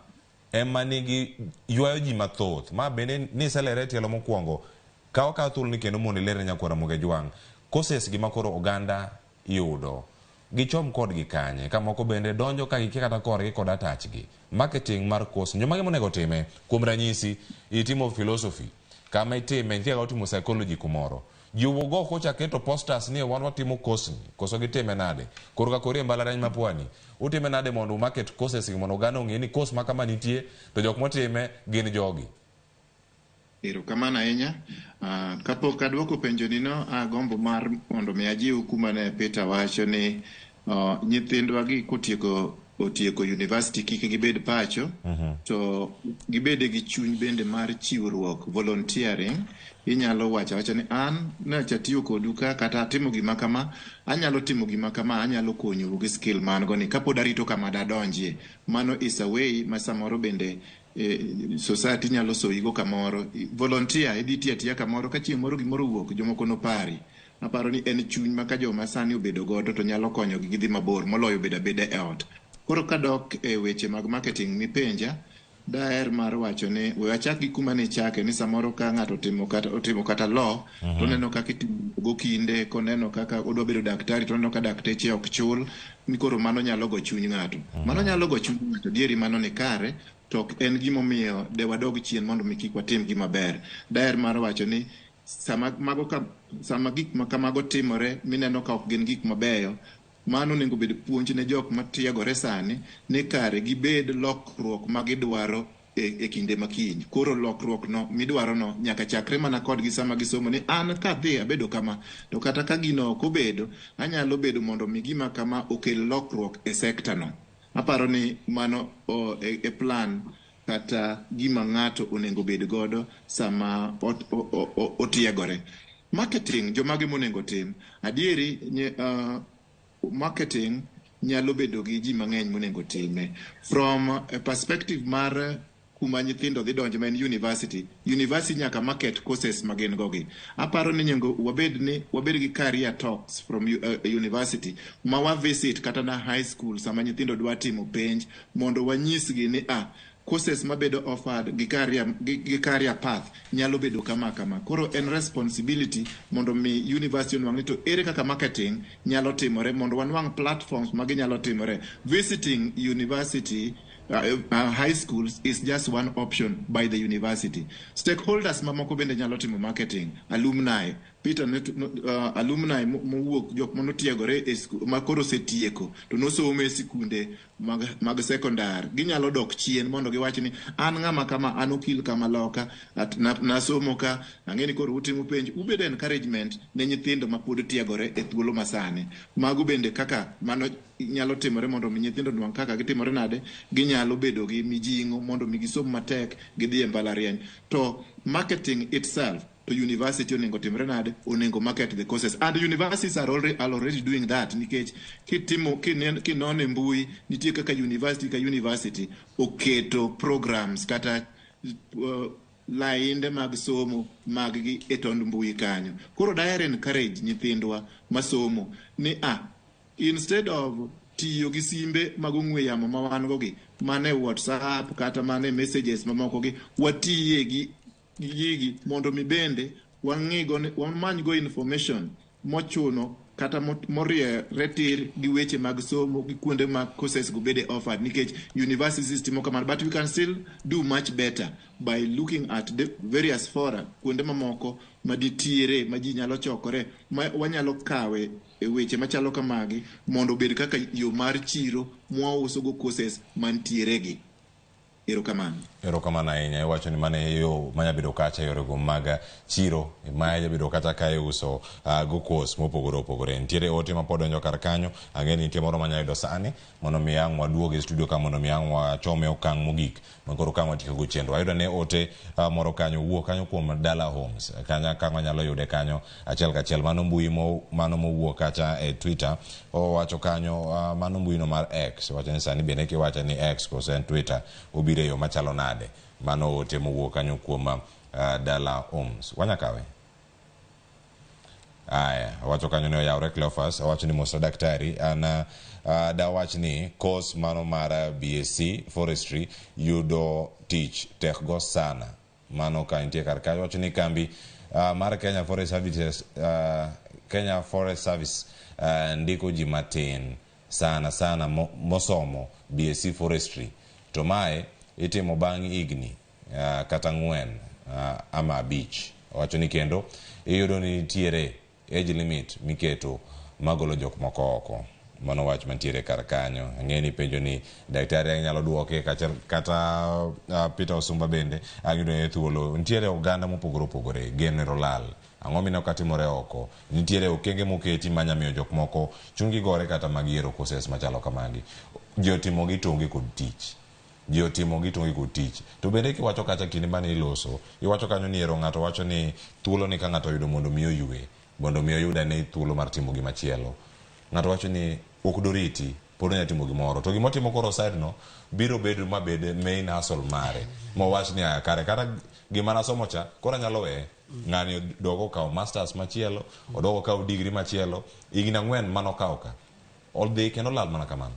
ema nigi ywayo ji mathoth. Ma bende niselere e tielo mokwongo, kaw akawa thuolo ni kendo mondo iler ne nyakwar Ramogi Ajwang' courses gi ma koro oganda yudo. Gichom kodgi kanye? Ka moko bende donjo ka gikia kata korgi kod atachgi. Marketing mar course jomage monego time? Kuom ranyisi, itimo philosophy, kama itime nitie kaka otimo psychology kumoro. Jiwo kocha keto posters ni wan watimo course ni, koso gitime nade? Korka kori e mbalariany ma Pwani, utime nade mondo market courses gi mondo oganda ong'e ni course ma kama nitie to jok motime gin jogi? Erokamano ahinya. Kapok aduoko penjoni no, agombo mar mondo mi ajiw kuma ne Peter wacho ni nyithindwa gi kotieko otieko university kik gibed pacho, to gibede gi chuny bende mar chiwruok, volunteering. Inyalo wacho awacha ni an nacha tiyo kodu ka kata atimo gima kama, anyalo timo gima kama, anyalo konyou gi skill ma an go ni kapod arito kama dadonjie. Mano is a way ma samoro bende society nyalo soyigo kamoro. Volunteer, idhi tiyo atiya kamoro, ka chieng' moro gimoro owuok, jomoko nopari. Aparo ni en chuny ma ka joma sani obedo godo to nyalo konyogi gidhi mabor moloyo bedo abeda e ot. Koro kadok e weche mag marketing mipenja, daher mar wacho ni we achak gi kuma ne ichake ni samoro ka ng'ato otimo kata law, to oneno kaka itimo go kinde, koneno kaka odwa bedo daktari to oneno ka dakteche ok chul, ni koro mano nyalo go chuny ng'ato. Mano nyalo go chuny ng'ato, dieri mano ni kare, to ok en gimomiyo de wadog chien mondo mi kik watim gima ber. Daher mar wacho ni sama mago ka, sama gik ma kamago timore mineno ka ok gin gik mabeyo, mano onego bed puonj ne jok matiegore sani ni kare gibed lokruok ma gidwaro e kinde makiny. Koro lokruok no midwaro no nyaka chakre mana kodgi sama gisomo ni an kadhi abedo kama, to kata ka gino ok obedo, anyalo bedo mondo mi gima kama okel lokruok e sekta no. Aparo ni mano e plan kata gima ng'ato onego bed godo sama otiegore. Marketing, jomage monego tim? Adieri, marketing nyalo bedo gi ji mang'eny monego time. From a perspective mar kuma nyithindo dhi donjo ma en university, university nyaka market courses ma gin go gi. Aparo ni nyingo wabed gi career talks from university ma wa visit kata na high school sama nyithindo dwa timo penj mondo wanyisgi ni courses mabedo offered gi career path nyalo bedo kama kama. Koro en responsibility mondo mi university onwang' ni to ere kaka marketing nyalo timore mondo wanwang' platforms ma ginyalo timore. Visiting university high schools is just one option by the university. Stakeholders mamoko bende nyalo timo marketing. Alumni, Peter alumni mowuok jok manotiegore e ma koro osetieko to nosomo e sikunde mag sekondar, ginyalo dok chien mondo giwach ni an ng'ama kama, an okil kama loka, nasomo ka, ang'e ni koro utimo penj, ubedo encouragement ne nyithindo ma pod tiegore e thuolo masani. Mago bende kaka mano nyalo timore mondo mi nyithindo nwang' kaka gitimore nade, ginyalo bedo gi mijing'o mondo mi gisom matek, gidhi e mbalariany. To marketing itself, to university onego timre nade, onego market the courses, and universities are already doing that, nikech kitimo kinono e mbui nitie kaka university ka university oketo programs kata lainde mag somo mag-gi e tond mbui kanyo. Koro daher encourage nyithindwa masomo ni instead of tiyo gi simbe mag ong'we yamo ma wan go gi mane WhatsApp kata mane messages mamoko gi, watiye gi gigi mondo mi bende wang'igo, wamany go information mochuno kata moriere tir gi weche mag somo gi kuonde ma courses go bede offered, nikech universities timo kamano, but we can still do much better by looking at the various fora, kuonde mamoko maditiere ma ji nyalo chokore ma wanyalo kawe e weche machalo kamagi mondo obed kaka yo mar chiro mwauso go courses mantiere gi. Erokamano. Erokamano ahinya. Iwacho ni mano e yo manya bedo kacha yorego mag chiro ma bedo kata ka iuso go course mopogore opogore. Nitiere ote ma pod donjo kar kanyo. Ang'e ni nitie moro manya yudo sani mondo mi ang' waduog e studio ka mondo mi ang' wachome okang' mogik ma koro ka watieko go chenro. Ayudo ne ote moro kanyo wuok kanyo kuom Dala Homes. Kanya ka wanyalo yude kanyo achiel kachiel. Mano mbui mo, mano mowuok kacha e Twitter. Owacho kanyo mano mbui no mar X. Wacho ni sani bende kiwacho ni X koso en Twitter obiro e yo machalo nade. Mano ote mowuok kanyo kuom Dala Homes. Wanyakawe? Aya, owacho kanyo ni oyawre Cleophas, owacho ni mosna daktari, an dawach ni course mano mar BSc Forestry yudo tich tek go sana. Mano ka nitie kar kanyo, owacho ni kambi mar Kenya Forest Services, Kenya Forest Service ndiko ji matin sana sana mosomo BSc Forestry to mae itimo bang' higni kata 4 ama 5. Owacho ni kendo iyudo ni nitiere age limit miketo magolo jok moko oko. Mano wach mantiere kar kanyo. Ang'e ni penjo ni daktari ang' nyalo duoke kata Peter Osumba bende ang' yudo e thuolo. Nitiere oganda mopogore opogore, geno ero lal. Ang'o mineno katimore oko? Nitiere okenge moketi manya miyo jok moko chunygi gore kata mag yiero courses machalo kamagi. Ji otimogi to onge kod tich. Ji otimogi to onge kod tich. To bende kiwacho kacha kinde mane iloso, iwacho kanyo ni ero ng'ato wacho ni thuolo ni ka ng'ato oyudo mondo mi oywe, mondo mi oyud ane thuolo mar timo gimachielo. Ng'ato wacho ni ok doriti, pod onyalo timo gimoro. To gimotimo koro side no biro bedo mabed main hustle mare. Mowach ni aya kare kata gima nasomo cha koro anyalo weye. Ng'ani odogo okawo masters machielo, odogo okawo degree machielo, higni 4 manokawo ka. Odhi kendo lal mana kamano.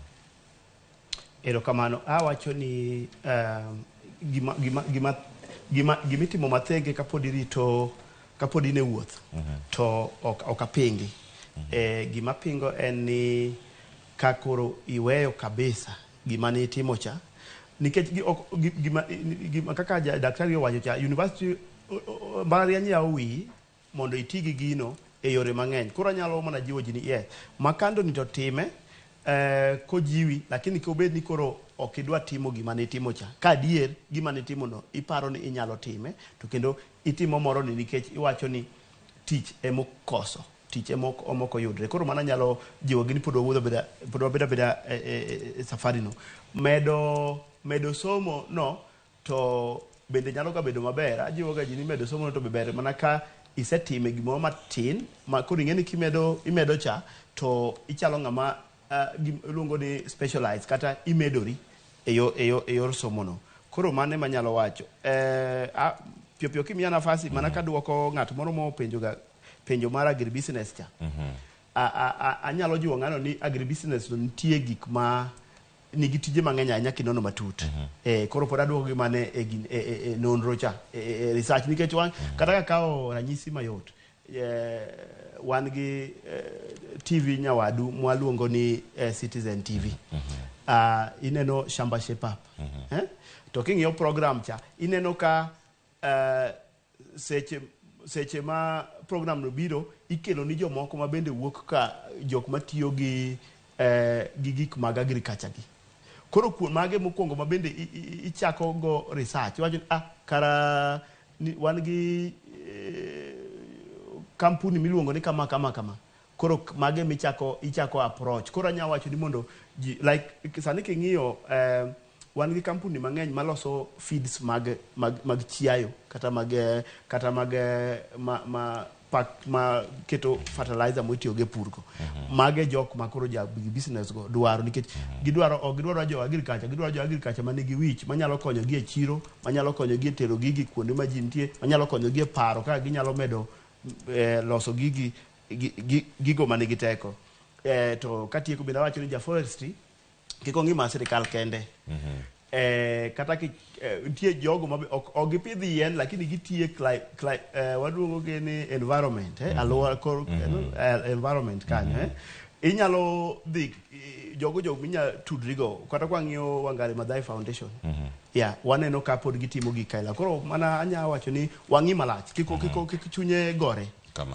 Erokamano. Awacho ni gimitimo mathenge kapod irito, kapod in e wuoth, to ok apingi. Gima pingo en ni ka koro iweyo kabisa gima ne itimo cha, nikech gima kaka daktari owacho cha, university mbalariany yawo wiyi mondo iti gi gino e yore mang'eny. Koro anyalo mana jiwo ji ni yes, makando ni to time kojiwi, lakini kobed ni koro ok idwa timo gima ne itimo cha. Ka adier gima ne itimo no iparo ni inyalo time, to kendo itimo moro ni nikech iwacho ni tich emokoso, tich emoko yudre. Koro mano anyalo jiwo gi ni pod wawuotho beda, pod wabeda beda e safari no. Medo somo no to bende nyalo ga bedo maber. Ajiwo ga ji ni medo somo no to be ber mana ka isetime gimoro matin ma koro ing'e ni kimedo imedo cha to ichalo ng'ama iluongo ni specialize kata imedori e yor somo no. Koro mano ema anyalo wacho. Piyo piyo kimiya nafasi mana kaduoko ng'at moro mopenjo ga penjo mar agribusiness cha. Anyalo jiwo ng'ano ni agribusiness no nitie gik ma nigi tije mang'eny ahinya kinono matut. Koro pod aduoko gi mane e nonro cha, e research nikech wan kata kakawo ranyisi mayot, wan gi TV nyawadu mwaluongo ni Citizen TV. Ineno Shamba Shape Up. To king'iyo program cha, ineno ka seche ma program no biro ikelo ni jomoko ma bende wuok ka jok matiyo gi gik mag agriculture gi. Koro kuom mage mokwongo ma bende ichako go research, iwacho ni kara wan gi kampuni miluongo ni kama kama kama. Koro mage michako ichako approach. Koro anyalo wacho ni mondo ji like sani king'iyo wan gi kampuni mang'eny maloso feeds mag chiayo kata mag ma pak ma keto fertilizer motiyo go e pur go. Mage jok ma koro ja business go dwaro nikech gidwaro ok gidwaro jo agriculture, gidwaro jo agriculture manigi wich manyalo konyo gi e chiro, manyalo konyo gi e tero gigi kuonde ma ji nitie, manyalo konyo gi e paro kaka ginyalo medo loso gigi gigo manigi teko. To katieko bende awacho ni ja forestry kik ong'i mar sirikal kende. Kata nitie jogo ma ok gipidh yien lakini gitiye waluongo gi ni environment, alwora kor environment kanyo. Inyalo dhi jogo minya tudrigo kata kwang'iyo Wangari Maathai Foundation. Yeah, waneno ka pod gitimo gik kaila. Koro mana anya wacho ni wang'i malach kik chunye gore.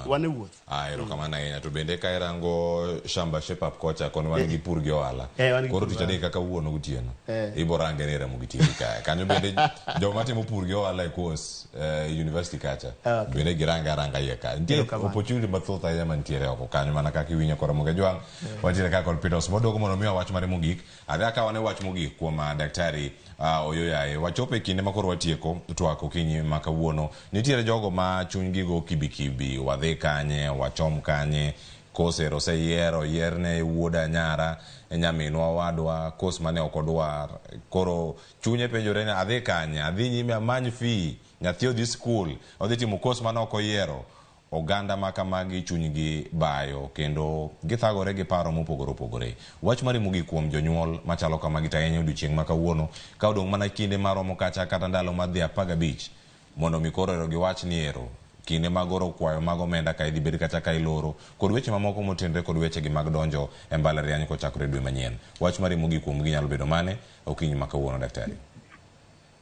Wan e wuoth. Erokamano ahinya. To bende ka irango Shamba Shape Up kocha kono wan gi pur gi ohala. Koro tich adek kaka kawuono gotieno. Ibo range ni Ramogi TV kae. Kanyo bende joma timo pur gi ohala e course university kacha. Bende girange aranga iye ka. Nitie opportunity mathoth ahinya mantiere oko kanyo mana kaka iwinjo koro Ramogi Ajwang'. Wantiere ka kod Peter Osmo duoko mondo miwa wach mare mogik. Adhi akaw ane wach mogik kuom daktari Oyoyaye. Wachopo e kinde ma koro watieko twak okinyi ma kawuono. Nitiere jogo ma chunygi go kibikibi, wadhi kanye, wachom kanye, kosero oseyiero, oyierne wuoda nyara, nyaminwa owadwa, kos mane ok odwar. Koro chunye penjore ni adhi kanye, adhi nyime amany fee, nyathi odhi skul, odhi timo kos mane ok oyiero. Oganda ma kamagi chunygi bayo kendo githagore gi paro mopogore opogore. Wach mari mogik kuom jonyuol machalo kamagi to ahinya odiochieng' ma kawuono, ka odong' mana kinde maromo kacha kata ndalo madhi 15 mondo mi koro ero giwach ni ero Kinde mag oro kwayo mag omenda ka idhi bed kata ka iloro kod weche mamoko motenore kod wechegi mag donjo e mbalariany kochakore dwe manyien. Wach mari mogik kuomgi nyalo bedo mane okinyi ma kawuono daktari?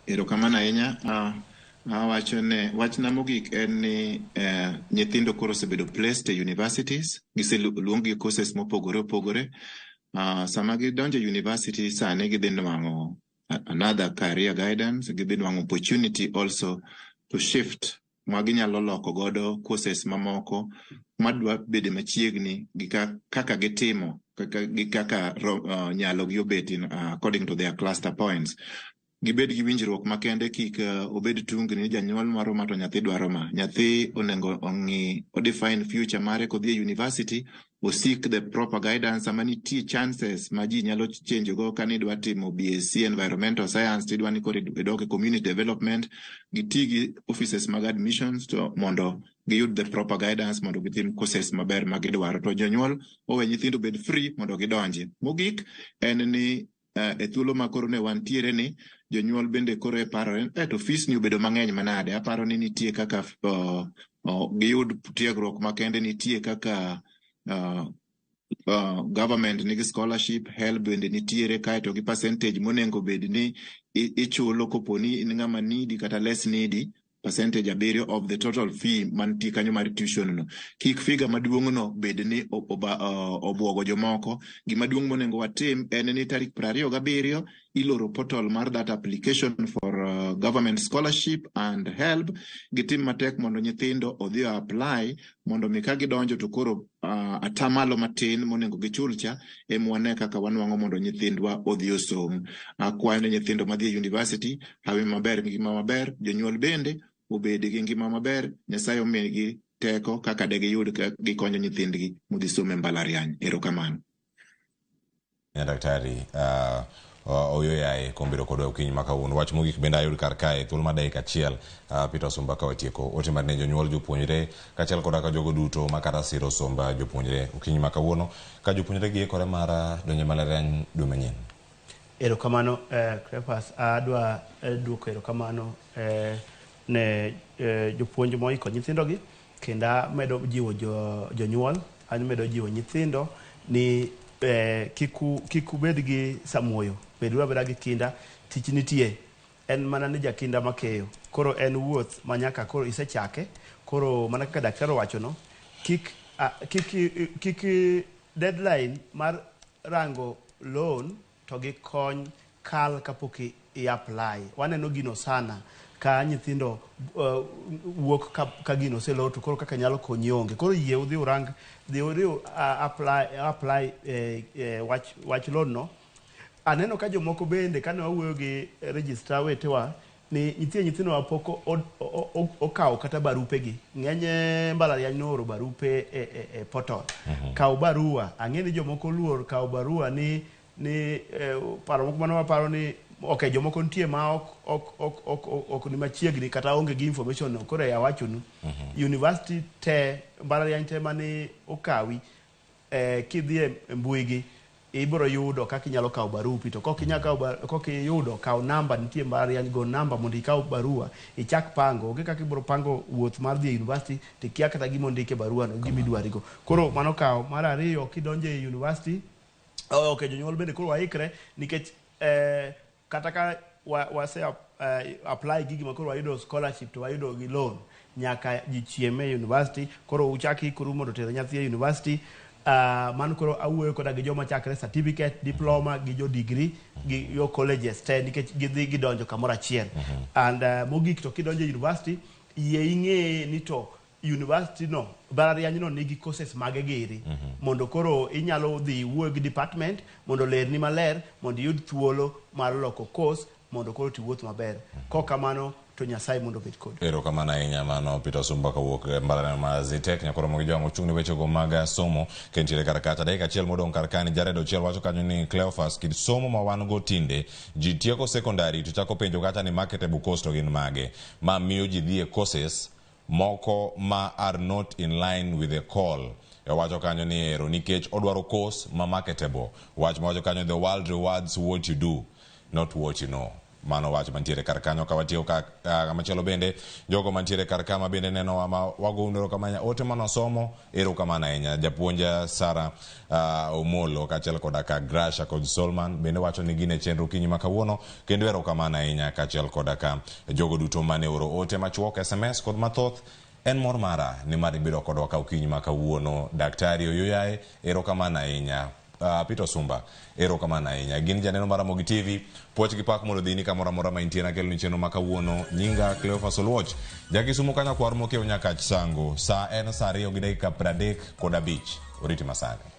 Erokamano ahinya. Awacho ne wachna mogik en ni nyithindo koro osebedo placed e universities, giseluong gi courses mopogore opogore. Sama gidonjo e university sani gidhi nwang'o another career guidance, gidhi nwang'o opportunity also to shift ma ginyalo loko godo courses mamoko madwa bedo machiegni gi kaka gitimo kaka, gi kaka nyalo gi obet according to their cluster points. Gibed gi winjruok makende kik obed tungni ni janyuol dwaro ma to nyathi dwaro ma. Nyathi onego ong'i o define future mare kodhi e university, o seek the proper guidance sama nitie chances ma ji nyalo change go ka nidwa timo BSc environmental science tidwa ni koro idok e community development, giti gi offices mag admissions to mondo giyud the proper guidance mondo gitim courses maber ma gidwaro. To jonyuol owe nyithindo obed free mondo gidonji. Mogik en ni e thuolo ma koro ne wantiere ni jonyuol bende koro e parore to fees ni obedo mang'eny manade. Aparo ni nitie kaka giyud tiegruok makende, nitie kaka government nigi scholarship, HELB bende nitiere kaeto gi percentage monego bed ni ichulo kopo ni in ng'ama needy kata less needy, percentage 7 of the total fee mantie kanyo mar tuition no. Kik figure maduong' no bed ni obuogo jomoko. Gima duong' monego watim en ni tarik 27 iloro portal mar that application for government scholarship and HELB. Gitim matek mondo nyithindo odhi o apply mondo mi ka gidonjo to koro atamalo matin monego gichul cha ema wane kaka wanwang'o mondo nyithindwa odhi osom. Akwayo ne nyithindo madhi e university hawi maber, ngima maber, jonyuol bende obed gi ngima maber, Nyasaye omigi teko kaka de giyud ka gikonyo nyithindgi modhi somo e mbalariany. Erokamano. Daktari Oyo yaye kuom bedo kodwa okinyi ma kawuono. Wach mogik bende ayud kar kae thuolo mar dakika achiel Peter Osumba ka watieko ote mar ne jonyuol jopuonjre kaachiel koda ka jogo duto ma kata siro somb jopuonjre okinyi ma kawuono ka jopuonjre giikore mar donjo e mbalariany dwe manyien. Erokamano Cleophas, adwa duoko erokamano ne jopuonj moiko nyithindogi kendo amedo jiwo jonyuol, amedo jiwo nyithindo ni kik ubed gi samuoyo, beduru abeda gi kinda, tich nitie, en mana ni jakinda makeyo. Koro en wuoth ma nyaka koro isechake, koro mana kaka daktari owachono, kik deadline mar rango loan to gi kony kal kapok i apply. Waneno gino sana ka nyithindo wuok ka gino oselor to koro kaka nyalo konyi onge. Koro yie udhi urang, dhi udhi apply wach loan no. Aneno ka jomoko bende kane wawuoyo gi registrar wetewa ni nitie nyithindo ma pok okawo kata barupegi. Ng'eny mbalariany nooro barupe e portal. Kaw barua. Ang'e ni jomoko oluor kawo barua ni paro moko mane waparo ni okay, jomoko nitie ma ok ni machiegni kata onge gi information no. Koro awachonu, university te mbalariany te mane okawi kidhi e mbui gi ibiro yudo kaka inyalo kawo barupi. To kok inyal kawo kok iyudo, kaw namba, nitie mbalariany, go namba mondo ikaw barua ichak pango. Onge kaka ibiro pango wuoth mar dhi e university to ikia kata gima ondik e barua no, gima idwarigo. Koro mano kaw. Mar ariyo, kidonjo e university, okay, jonyuol bende koro waikre nikech kata ka wase apply gigi ma koro wayudo scholarship to wayudo gi loan, nyaka ji chiem e university. Koro uchak ikoru mondo ter nyathi e university. Mano koro awuoyo koda gi joma chakre certificate, diploma gi jo degree gi yo colleges te nikech gidhi gidonjo kamoro achiel. And mogik to kidonjo e university, yie ing'e ni to university no, mbalariany no nigi courses mage giri. Mondo koro inyalo dhi wuoyo gi department mondo lerni maler mondo iyud thuolo mar loko course mondo koro tiwuoth maber. Kok kamano to Nyasaye mondo obed kodi. Erokamano ahinya mano Peter Osumba kawuok e mbalariany mar Zetech. Nyakoromo gi jwang' ochung' ne wechego mag somo kentiere kar kacha. Dakika achiel modong' kar kani, Jared Ochiel wacho kanyo ni Cleophas, kit somo ma wan go tinde, ji tieko secondary to chako penjo kata ni marketable course to gin mage. Ma miyo ji dhi e courses moko ma are not in line with the call. Owacho kanyo ni ero nikech odwaro course ma marketable. Wach mawacho kanyo, the world rewards what you do, not what you know. Mano wach mantiere kar kanyo ka watieko ka kamachielo bende jogo mantiere kar ka ma bende nenowa ma wagounu erokamano ote manosomo erokamano ahinya japuonj Sara Omolo kaachiel koda ka Grasha kod Solman bende wacho ni gin e chenro okinyi ma kawuono kendo erokamano ahinya kaachiel koda ka jogo duto mane oro ote machuok SMS kod mathoth en mor mara ni mar ibedo kodwa ka okinyi ma kawuono Daktari Oyoyae erokamano ahinya Peter Sumba erokamano ahinya gin janeno mar Ramogi TV puoch gi pak mondo odhini kamoro amora ma intie nakeloni chenro ma kawuono nyinga Cleophas Oluoch jakisumo kanyakwar mokiewo nyakach sango saa en saa 2:35 oriti masani.